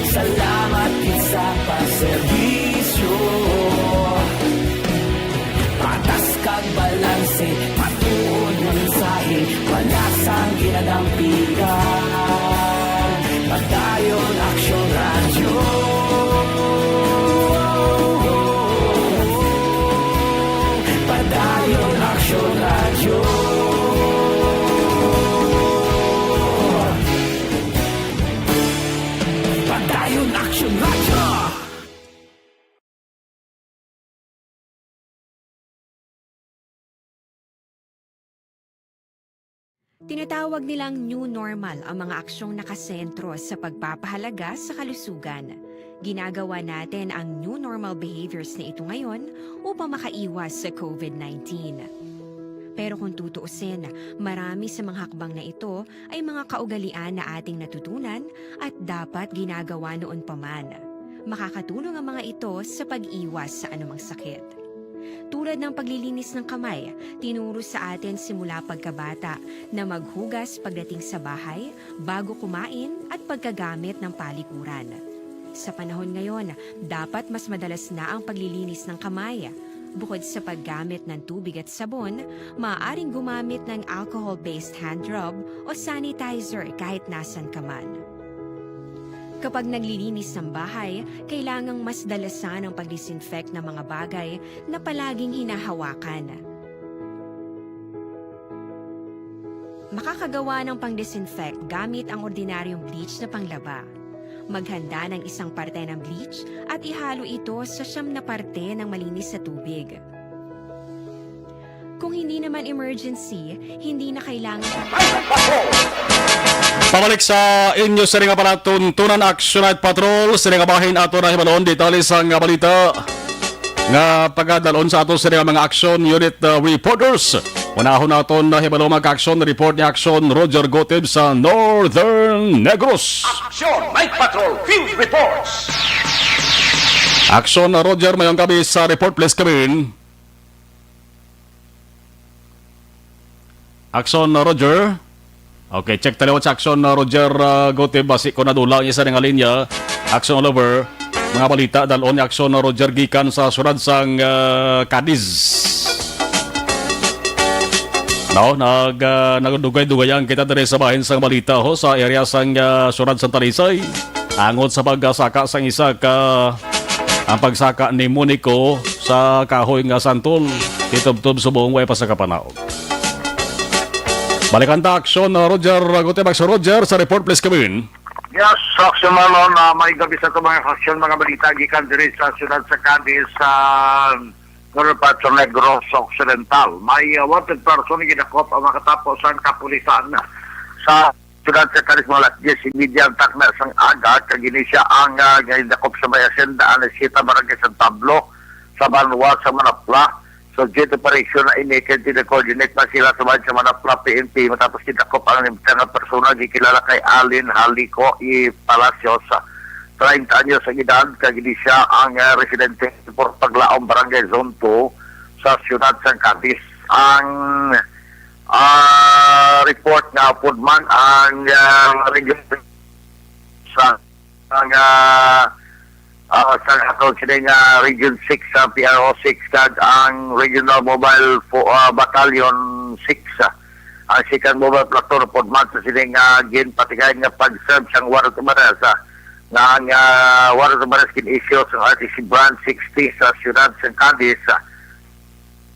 salamat gid sa pagserbisyo. Patas kag balanse, matuod nga mensahe, wala sang ginadampigan. Padayon Aksyon Radyo. Padayon Aksyon Radyo. Padayon Aksyon Radyo. Tinatawag nilang new normal ang mga aksyong nakasentro sa pagpapahalaga sa kalusugan. Ginagawa natin ang new normal behaviors na ito ngayon upang makaiwas sa covid nineteen. Pero kung tutuusin, marami sa mga hakbang na ito ay mga kaugalian na ating natutunan at dapat ginagawa noon pa man. Makakatulong ang mga ito sa pag-iwas sa anumang sakit. Tulad ng paglilinis ng kamay, tinuro sa atin simula pagkabata na maghugas pagdating sa bahay, bago kumain, at pagkagamit ng palikuran. Sa panahon ngayon, dapat mas madalas na ang paglilinis ng kamay. Bukod sa paggamit ng tubig at sabon, maaaring gumamit ng alcohol-based hand rub o sanitizer kahit nasan ka man. Kapag naglilinis ng bahay, kailangang mas dalasan ang pag-disinfect ng mga bagay na palaging hinahawakan. Makakagawa ng pang-disinfect gamit ang ordinaryong bleach na panglaba. Maghanda ng isang parte ng bleach at ihalo ito sa siyam na parte ng malinis na tubig. Kung hindi naman emergency, hindi na kailangan. Pabalik sa inyo sini nga palatuntunan, Action Night Patrol. Sini nga bahin ato na hibalon detalye sang balita nga pagadalon sa ato sini nga mga Action Unit, uh, reporters. Unahon naton na hibalo mga action report ni Action Roger Gotib sa Northern Negros. Action Night Patrol Field Reports. Action Roger, mayong gabi sa report, please come in. Action, uh, Roger. Okay, check taliwat sa Action, uh, Roger, uh, Gotib. Basi ko nadula ang isa nga linya. Action all over. Mga balita, dalon ni Action, uh, Roger, gikan sa siyudad sang, uh, Cadiz. No, nag, uh, nagdugay-dugayan kita diri sa bahin sang balita, ho, sa area sang, uh, siyudad sang Talisay. Angot sa pagsaka sang isa ka, ang pagsaka ni Monico sa kahoy nga santol, titubtob subong way pa sa kapanaog. Balikan ta, Action, uh, Roger, uh, Gutierrez, Roger, sa report, please come in. Yes, Action Marlon, ah, may gabi sa itong mga aksyon, mga balita gikan diri sa siyudad sa Cadiz, sa northern part sa Negros Occidental. May, ah, wanted person nga gidakop ang makatapo sa kapulisan sa siyudad sa Cadiz mga alas diyes y media ang takna sang aga, kag ini siya ang, ah, gidakop sa may asyenda Anisita, Barangay San Pablo, sa Banwa sa Manapla. So, jet operation na ini kay gina-coordinate na sila sa bahin sa Manapla P N P matapos gidakop ang limitang nga persona gikilala kay Alin Halico E. Palacios, treinta anyos ang edad, kag ini siya ang, ah, residente sa Paglaom, Barangay Zone two sa siyudad sang Cadiz. Ang, ah, report nga upod man ang, ah, region sa ang, ah, ah, sa ato sini nga Region six, sa P R O six, kag ang Regional Mobile Fo-, ah, Battalion six, ah, ang Second Mobile Platoon, pudman sa sini nga ginpatigayon nga pag-serve sang warrant of arrest, ah, nga ang, ah, warrant of arrest gin-issue sa R T C Branch sixty sa siyudad sang Cadiz, ah,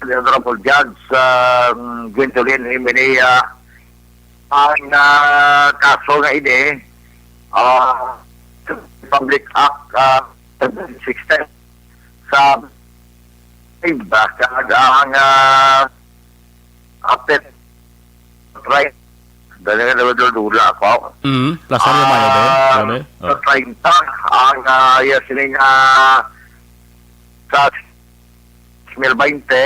Honorable Judge, ah, Gwendolyn Jimenea, ang, ah, kaso nga ini, ah, Republic Act, ah, sixteen sa iba, kag ang, ah, apit, right? Dali nga, dula-dula ako. Mm, Plaza Rio Mayo, be? Ah, Grabe. Sa Oh. treinta, ang, ah, iya sining, ah, sa twenty twenty,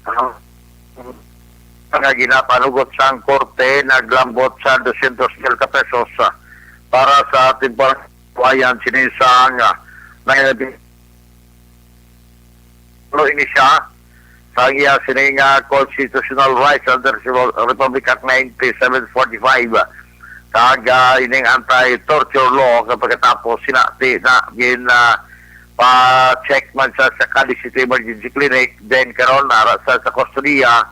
ang nga ginapanugot sang korte naglambot sa dosyentos mil ka pesos, ah, para sa temporary kabuhayan sini sang, ah, nangyari Pero ini siya sa iya sini nga constitutional rights under Civil Republic Act ninety-seven forty-five. Kag, ah, ining anti-torture law nga pagkatapos sinati na gin, ah, pa-check man sa, sa Cadiz City Emergency Clinic, then karon ara sa, sa kustodiya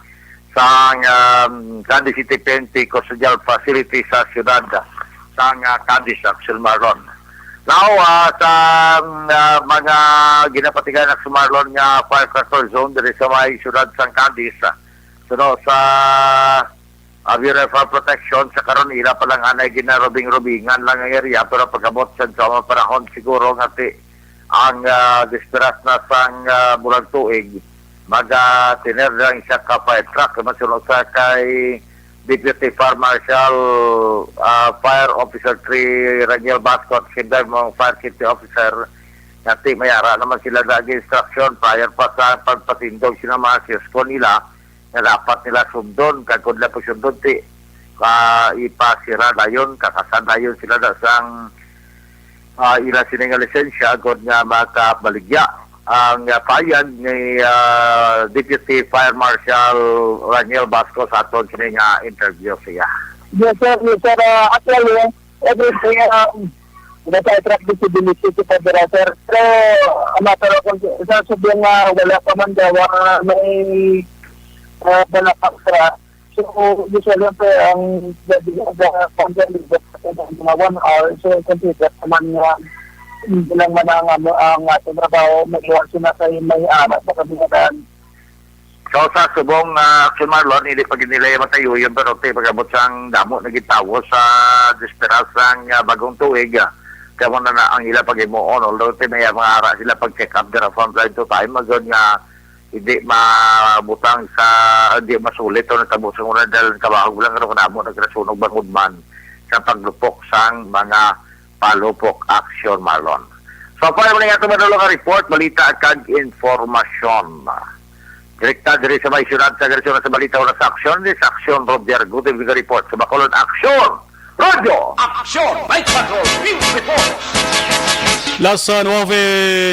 sa, um, Cadiz City P N P Custodial Facility sa siyudad sang, ah, Cadiz, Action Marlon. Now, ah, sa, ah, mga ginapatigan na sumarlon nga firecracker zone diri sa may siyudad sang Cadiz, ah, suno sa, ah, Bureau of Fire Protection, sa karon ila pa lang anay ginarubing-rubingan lang ang area, pero pag-abot sa, sa mga panahon siguro nga ti ang, ah, disperas na sang, ah, bulan tuig, maga-tener lang siya ka fire truck, masuno sa kay Deputy Fire Marshal, ah, Fire Officer three Raniel Bascot, sila mga Fire Safety Officer, nga ti may ara naman sila nag-instruction prior pa sa pagpatindog sila mga kiosko nila nga dapat nila sundon, kag kung nila pagsundon, ti, ah, ipasira dayon, kakasad dayon sila da sang, ah, ila sini nga lisensya, agod nga makabaligya ang, ah, payag ni, ah, Deputy Fire Marshal Raniel Basco sa aton sini nga interview siya. Yes, sir. Yes, sir. Ah, actually, every day, um, nasa-attract visibility si Federal, sir. Pero, ang matter of, sa subong nga wala pa man daw, ah, may, ah, balak extra. So, usually, sir, ang pwede nga, ah, pag-deliver sa mga one hour, so, consider naman nga, hindi lang man ang, ano, ang ating trabaho, may iwan sila sa may anak sa kabinadaan. So, sa subong, ah, Action Marlon, hindi pa gid nila yung matayo yun, pero ti, pag-abot sang damo na gitawo sa disperas sang, ah, bagong tuig, ah, kamo na na ang ila pag-imuon, although ti, may mga ara sila pag-check up dira from time to time, agad nga hindi mabutang sa, hindi masulit o natabo sa una dahil ang kabaho lang, ano, kanamo nagrasunog bangod man sa paglupok sang mga palupok, Action Marlon. So, para mo na nga ito, madulong nga report, balita kag informasyon. Direkta diri sa may siyudad sa Garson sa balita o sa aksyon, ni sa aksyon, Roger Gutib nga report sa Bacolod Aksyon. Radyo! Aksyon! Night Patrol News Report! Las, ah, nuwebe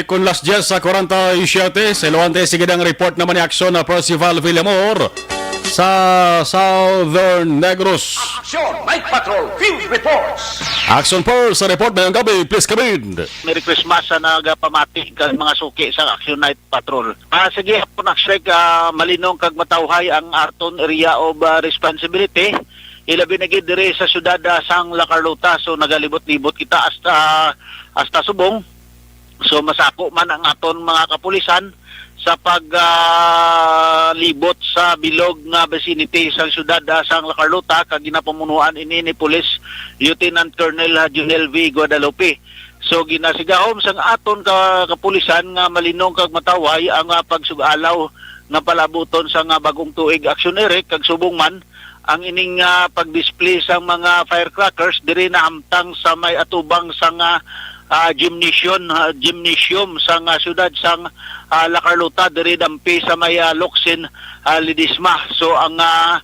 con las diez sa kwarenta y siete, sa Iloante, sige ang report naman ni Aksyon na Percival Villamor sa Southern Negros. Aksyon! Night Patrol Field Reports! Aksyon Pearl sa report ngayong gabi, please come in. Merry Christmas sa nagapamati kag mga suki sa Aksyon Night Patrol. Ah, sige, hapon, Aksyon, ah, malinong kag matawhay ang aton area of, ah, responsibility. Ilabi na gid diri sa siyudad, ah, sang La Carlota. So, nagalibot-libot kita hasta, hasta subong. So, masako man ang aton mga kapulisan sa pag, ah, libot sa bilog nga vicinity sang siyudad, ah, sang La Carlota, kag ginapamunuan ini ni Police Lieutenant Colonel, ah, Junel V Guadalupe. So, ginasigahom sang aton ka kapulisan nga malinong kag matawhay ang, ah, pagsug-alaw nga palabuton sang, ah, bag-ong tuig, Aksyon Eric, kag subong man ang ining, ah, pag-display sang mga firecrackers diri nahamtang sa may atubang sang, ah, ah, gymnasium, ah, gymnasium sang, ah, siyudad sang, ah, La Carlota, diri dampi sa may, ah, Locsin, ah, Ledesma. So, ang, ah,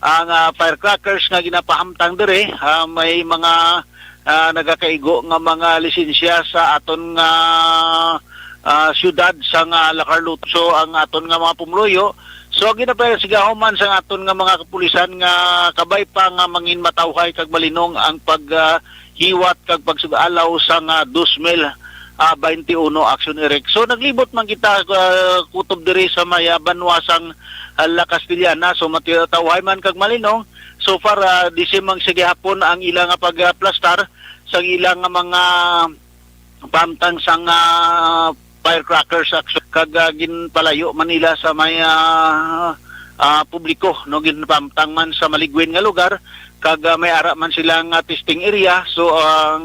ang, ah, firecrackers nga ginapahamtang diri, ah, may mga, ah, nagakaigo nga mga lisensya sa aton nga, ah, siyudad sang La Carlota, ang aton nga mga pumuluyo. So, ang ginapasigahuman sang aton nga mga kapulisan nga kabay pa nga mangin matawhay kag malinong ang pag, ah, hiwat kag pagsug-alaw sang, ah, dos mil, ah, baynte uno, Aksyon Eric. So, naglibot man kita, ah, kutob diri sa may, ah, banwa sang, ah, La Castellana. So, matawhay man kag malinong. So far, ah, di siya mang sige hapon ang ila nga pagplastar sang ila nga mga pamtang sang, ah, firecrackers, Aksyon, kag, ah, ginpalayo man nila sa may, ah, ah, publiko, no, ginpamtang man sa maligwin nga lugar, kag, ah, may ara man sila nga testing area. So, ang,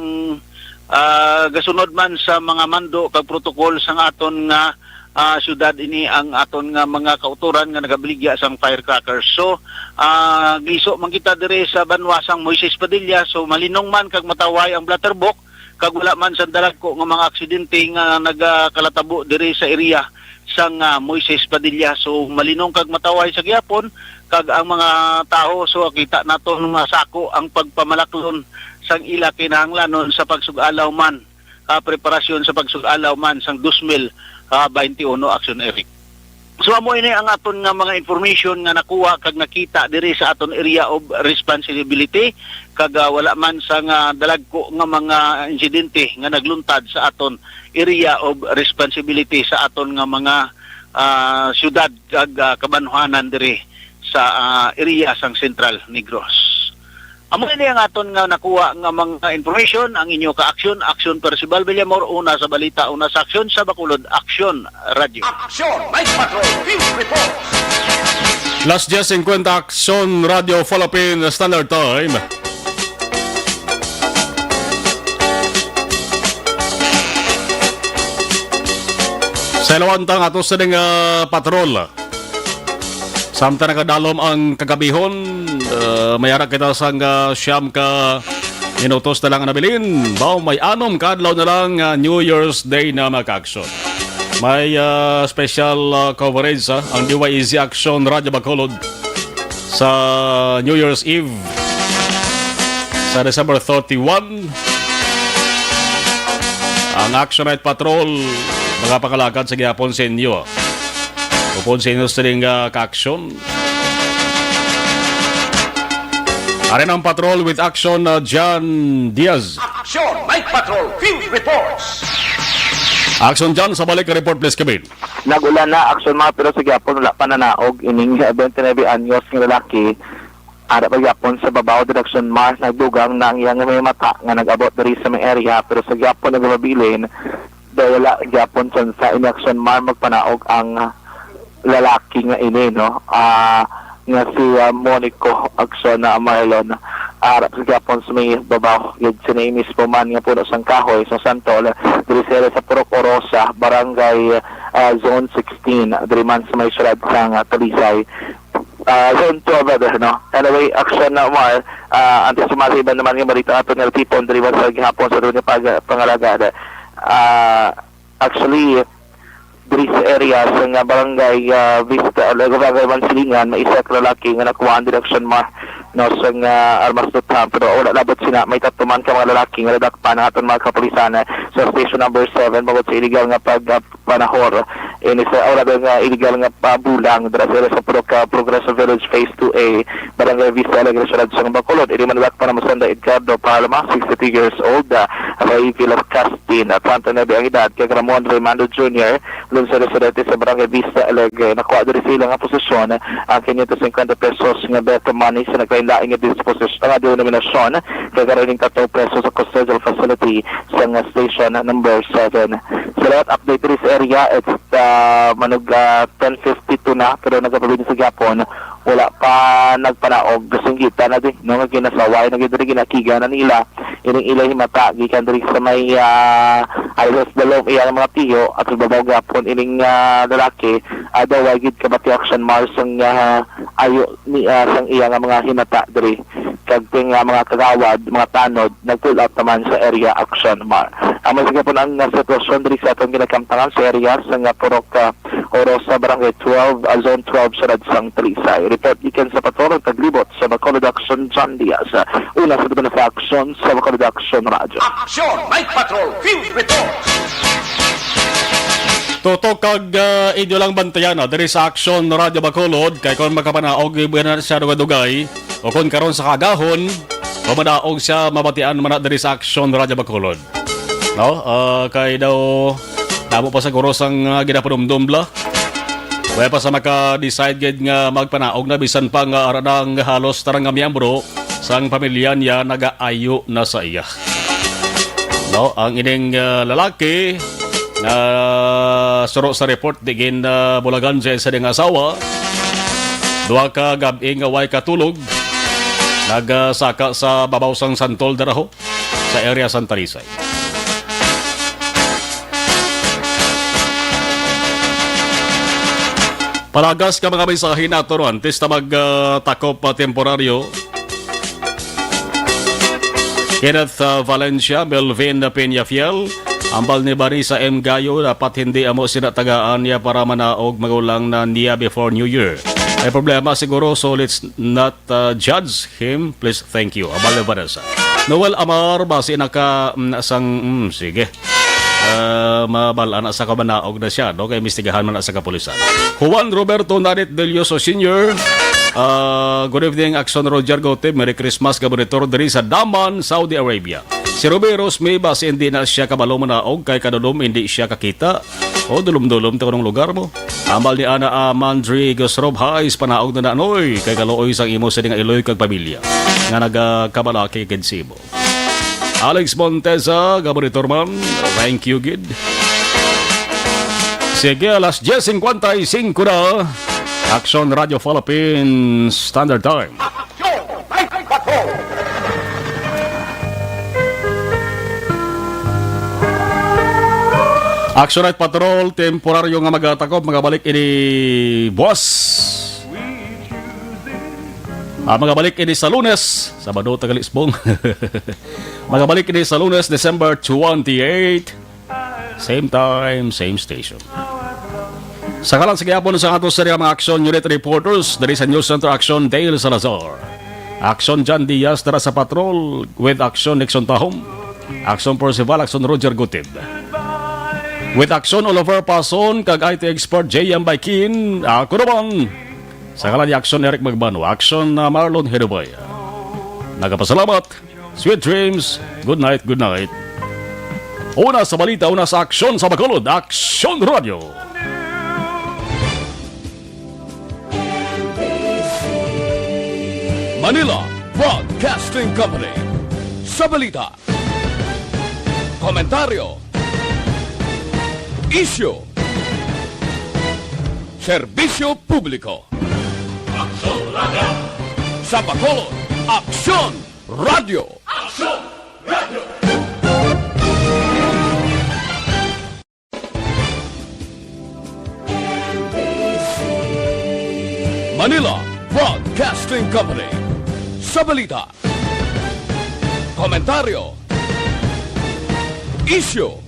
ah, gasunod man sa mga mando kag protocol sang aton nga, ah, syudad ini ang aton nga mga kautoran nga nagabaligya sang firecrackers. So, ah, giso man kita diri sa banwa sang Moises Padilla. So, malinong man kag matawhay ang blatterbuck, kag wala man sang dalagko nga mga aksidente nga nagakalatabo diri sa area sang, ah, Moises Padilla. So, malinong kag matawhay sa gihapon, kag ang mga tawo, so, kita naton nga sako ang pagpamalaklon sang ila kinahanglanon sa pagsug-alaw man, ah, preparasyon sa pagsug-alaw man sang dos mil, ah, baynte uno, Aksyon Eric. So, amo ini ang aton nga mga information nga nakuha kag nakita diri sa aton area of responsibility, kag, ah, wala man sang dalagko nga mga insidente nga nagluntad sa aton area of responsibility sa aton nga mga, ah, syudad kag, ah, kabanwahanan diri sa, ah, area sang Central Negros. Amo ini ang aton nga nakuha nga mga information. Ang inyo ka-aksyon, Aksyon Percival Villamor, una sa balita, una sa aksyon, sa Bacolod Aksyon Radio. Aksyon, may patrol, field report. Las diez cincuenta, Aksyon Radio Philippine Standard Time. Sa ilawantang ato sining, ah, patrol. Samtang nagadalom ang kagabihon, ah, may ara kita sang, ah, siyam ka minutos na lang nabilin. Baw, may anom ka adlaw na lang, ah, New Year's Day na, mga ka-aksyon. May, ah, special, ah, coverage, ah, ang D Y E Z Action Radyo Bacolod sa New Year's Eve, sa December thirty-one. Ang Action Night Patrol, mga pangalagad sa gihapon sa inyo. Upod sa inyo sining, ah, ka-aksyon. Ari ang patrol with Action, ah, John Diaz. Action Night Patrol Field Reports. Action John, sa balik ka report, please, Kevin. Nag-ulan na, Action Mar, pero sa gihapon wala pa nanaog ining twenty-nine anyos nga lalaki. Ara pa gyapon sa babaw, direksyon Mar, nagdugang na ang iyang may mata nga nag-abot diri sa may area, pero sa gyapon nagapabilin, daw wala gyapon sa, sa inaksyon Mar magpanaog ang lalaki nga ini, no? Ah, nga si, ah, Monico Action na Marlon. Ara pa gyapon sa may babaw, gid sini mismo man nga puno sang kahoy sa Santol, diri sa area sa Purok Orosa, Barangay, ah, Zone sixteen, diri man sa may syudad sang, ah, Talisay. Ah, zone twelve, brother, no? Anyway, Action na Mar, ah, antes sumasa iban naman nga balita ato nga tipon diri sa gihapon sa dulo nga pag-, pangalagad. Ah, actually, diri sa area sa nga barangay, ah, Vista, ah, barangay Mansilingan, may isa ka lalaki nga nakuhaan diri, Action Mar, no, sa nga armas lutam, pero wala labot sina, may tatlo man ka mga lalaki nga nadakpan ang aton mga kapulisan, eh, sa station number seven, bangod sa illegal nga pag, ah, panahor. Ini sa, o rather nga illegal nga pabulang dira sa, sa Pro-, ka Progreso Village Phase two A, Barangay Vista Alegre, Syudad sang Bacolod. Ini manulak pa naman sa Edgardo Palma, sixty-two years old, ah, Ray Villascastin, at treinta y nueve ang edad, kag Ramon Raymando Junior, lungsod sa Sorete sa Barangay Vista Alegre. Nakuha diri sa ila nga posisyon ang quinientos cincuenta pesos nga beto money sa naglain lain nga disposition, nga denominasyon, kay karon ning tattoo preso sa custodial facility sa nga station number seven. Sa liwat update diri sa area, it's, ah, manug, ah, ten fifty-two na, pero nagapabilin sa gihapon, wala pa nagpanaog. Singgita na di, no, nga ginasaway na gid diri, ginakiga na nila ining ila himata gikan diri sa may, ah, Islas Dalom, iya nga mga tiyo, at sa babaw gihapon ining, ah, lalaki, ah, daw wa gid kabati action, Mars, ang, ah, ayo ni, ah, sang iya nga mga himata diri. Kag ting, ah, mga kagawad, mga tanod, nag-pull out naman sa area action, Mar. Amo sa gihapon ang, ah, sitwasyon diri sa atong ginakamtangan sa area sa nga purok, ah, Oro sa Barangay twelve, ah, Zone twelve, Syudad sang Talisay. Report gikan sa Patrol, taglibot sa Bacolod Action, John Diaz. Una sa Depensa Action sa Bacolod Action Radyo. Action Night Patrol Field Report. Tutok kag, ah, inyo lang bantayan, ah, diri sa Action Radyo Bacolod, kay kon makapanaog, iba na siya dugay-dugay, o kon karon sa kagahon, o manaog siya, mabatian man na diri sa Action Radyo Bacolod. No? Ah, kay daw, damo pa siguro sang, ah, ginapanumdom bala. Wala pa sa maka-decide gid nga magpanaog na, bisan pa nga ara na ang halos tanan nga miyembro sang pamilya niya nagaayo na sa iya. No, ang ining, ah, lalaki nga suro sa report, di gin, ah, bulagan sa isa nga asawa. Duha ka gab-i nga way katulog, nagasaka sa babaw sang santol daraho sa area Santa Risa. Palagas ka mga mensahe nato, no, antes ta mag, ah, takop, ah, temporaryo. Kenneth, ah, Valencia, Melvin Peñafiel, ambal ni Barisa M. Gayo, dapat hindi amo sina tagaan niya para manaog magulang na niya before New Year. May problema siguro, so let's not, ah, judge him. Please, thank you. Ambal ni Vanessa. Noel Amar, basi naka, mm, sang, mm, sige. Ah, mabal-an na sa kamanaog na siya, no? Kay mistigahan man na sa kapulisan. Juan Roberto Nanit Delioso Senior, ah, good evening, Action Roger Gote. Merry Christmas, ka monitor diri sa Daman, Saudi Arabia. Si Ruby Rosme, basi hindi na siya kabalo manaog kay kadulom hindi siya kakita. O, dulom-dulom to kanong lugar mo. Ambal ni Ana, ah, Mandri Gusrob, Hais, panaog na na, noy, kay kaluoy sang imo sini nga iloy kag pamilya nga nagakabalaki gid sa imo. Alex Montesa, Gaboritor man, thank you gid. Sige, alas diez cincuenta y cinco na. Action Radio Philippines Standard Time. Action Night Patrol. Action Night Patrol, temporaryo nga magatakop, magabalik ini buwas. Ah, magabalik ini sa Lunes, Sabado, taga Lisbon. Magabalik ini sa Lunes, December twenty-eight. Same time, same station. Sa ngalan sa gihapon sa ato sa mga Action Unit Reporters, diri sa News Center, Action Dale Salazar. Action John Diaz, dara sa Patrol, with Action Nixon Tahom. Action Percival, Action Roger Gutib. With Action Oliver Pason, kag I T expert J M Baikin, ako naman. Sa ngalan ni Action Eric Magbano, Action, uh, Marlon Hedobay. Nagapasalamat. Sweet dreams. Good night, good night. Una sa balita, una sa aksyon sa Bacolod, Aksyon Radio. Manila Broadcasting Company. Sa balita, komentaryo, isyu, serbisyo publiko. Aksyon Radio. Sa Bacolod, Aksyon Radio. Aksyon Radio. Manila Broadcasting Company. Sa balita, komentaryo, isyu,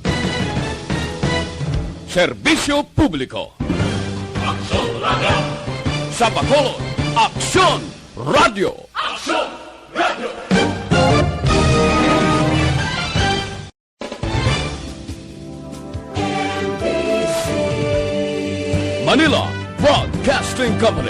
serbisyo publiko. Aksyon Radio. Sa Bacolod, Aksyon Radio. Aksyon Radio. Manila Broadcasting Company.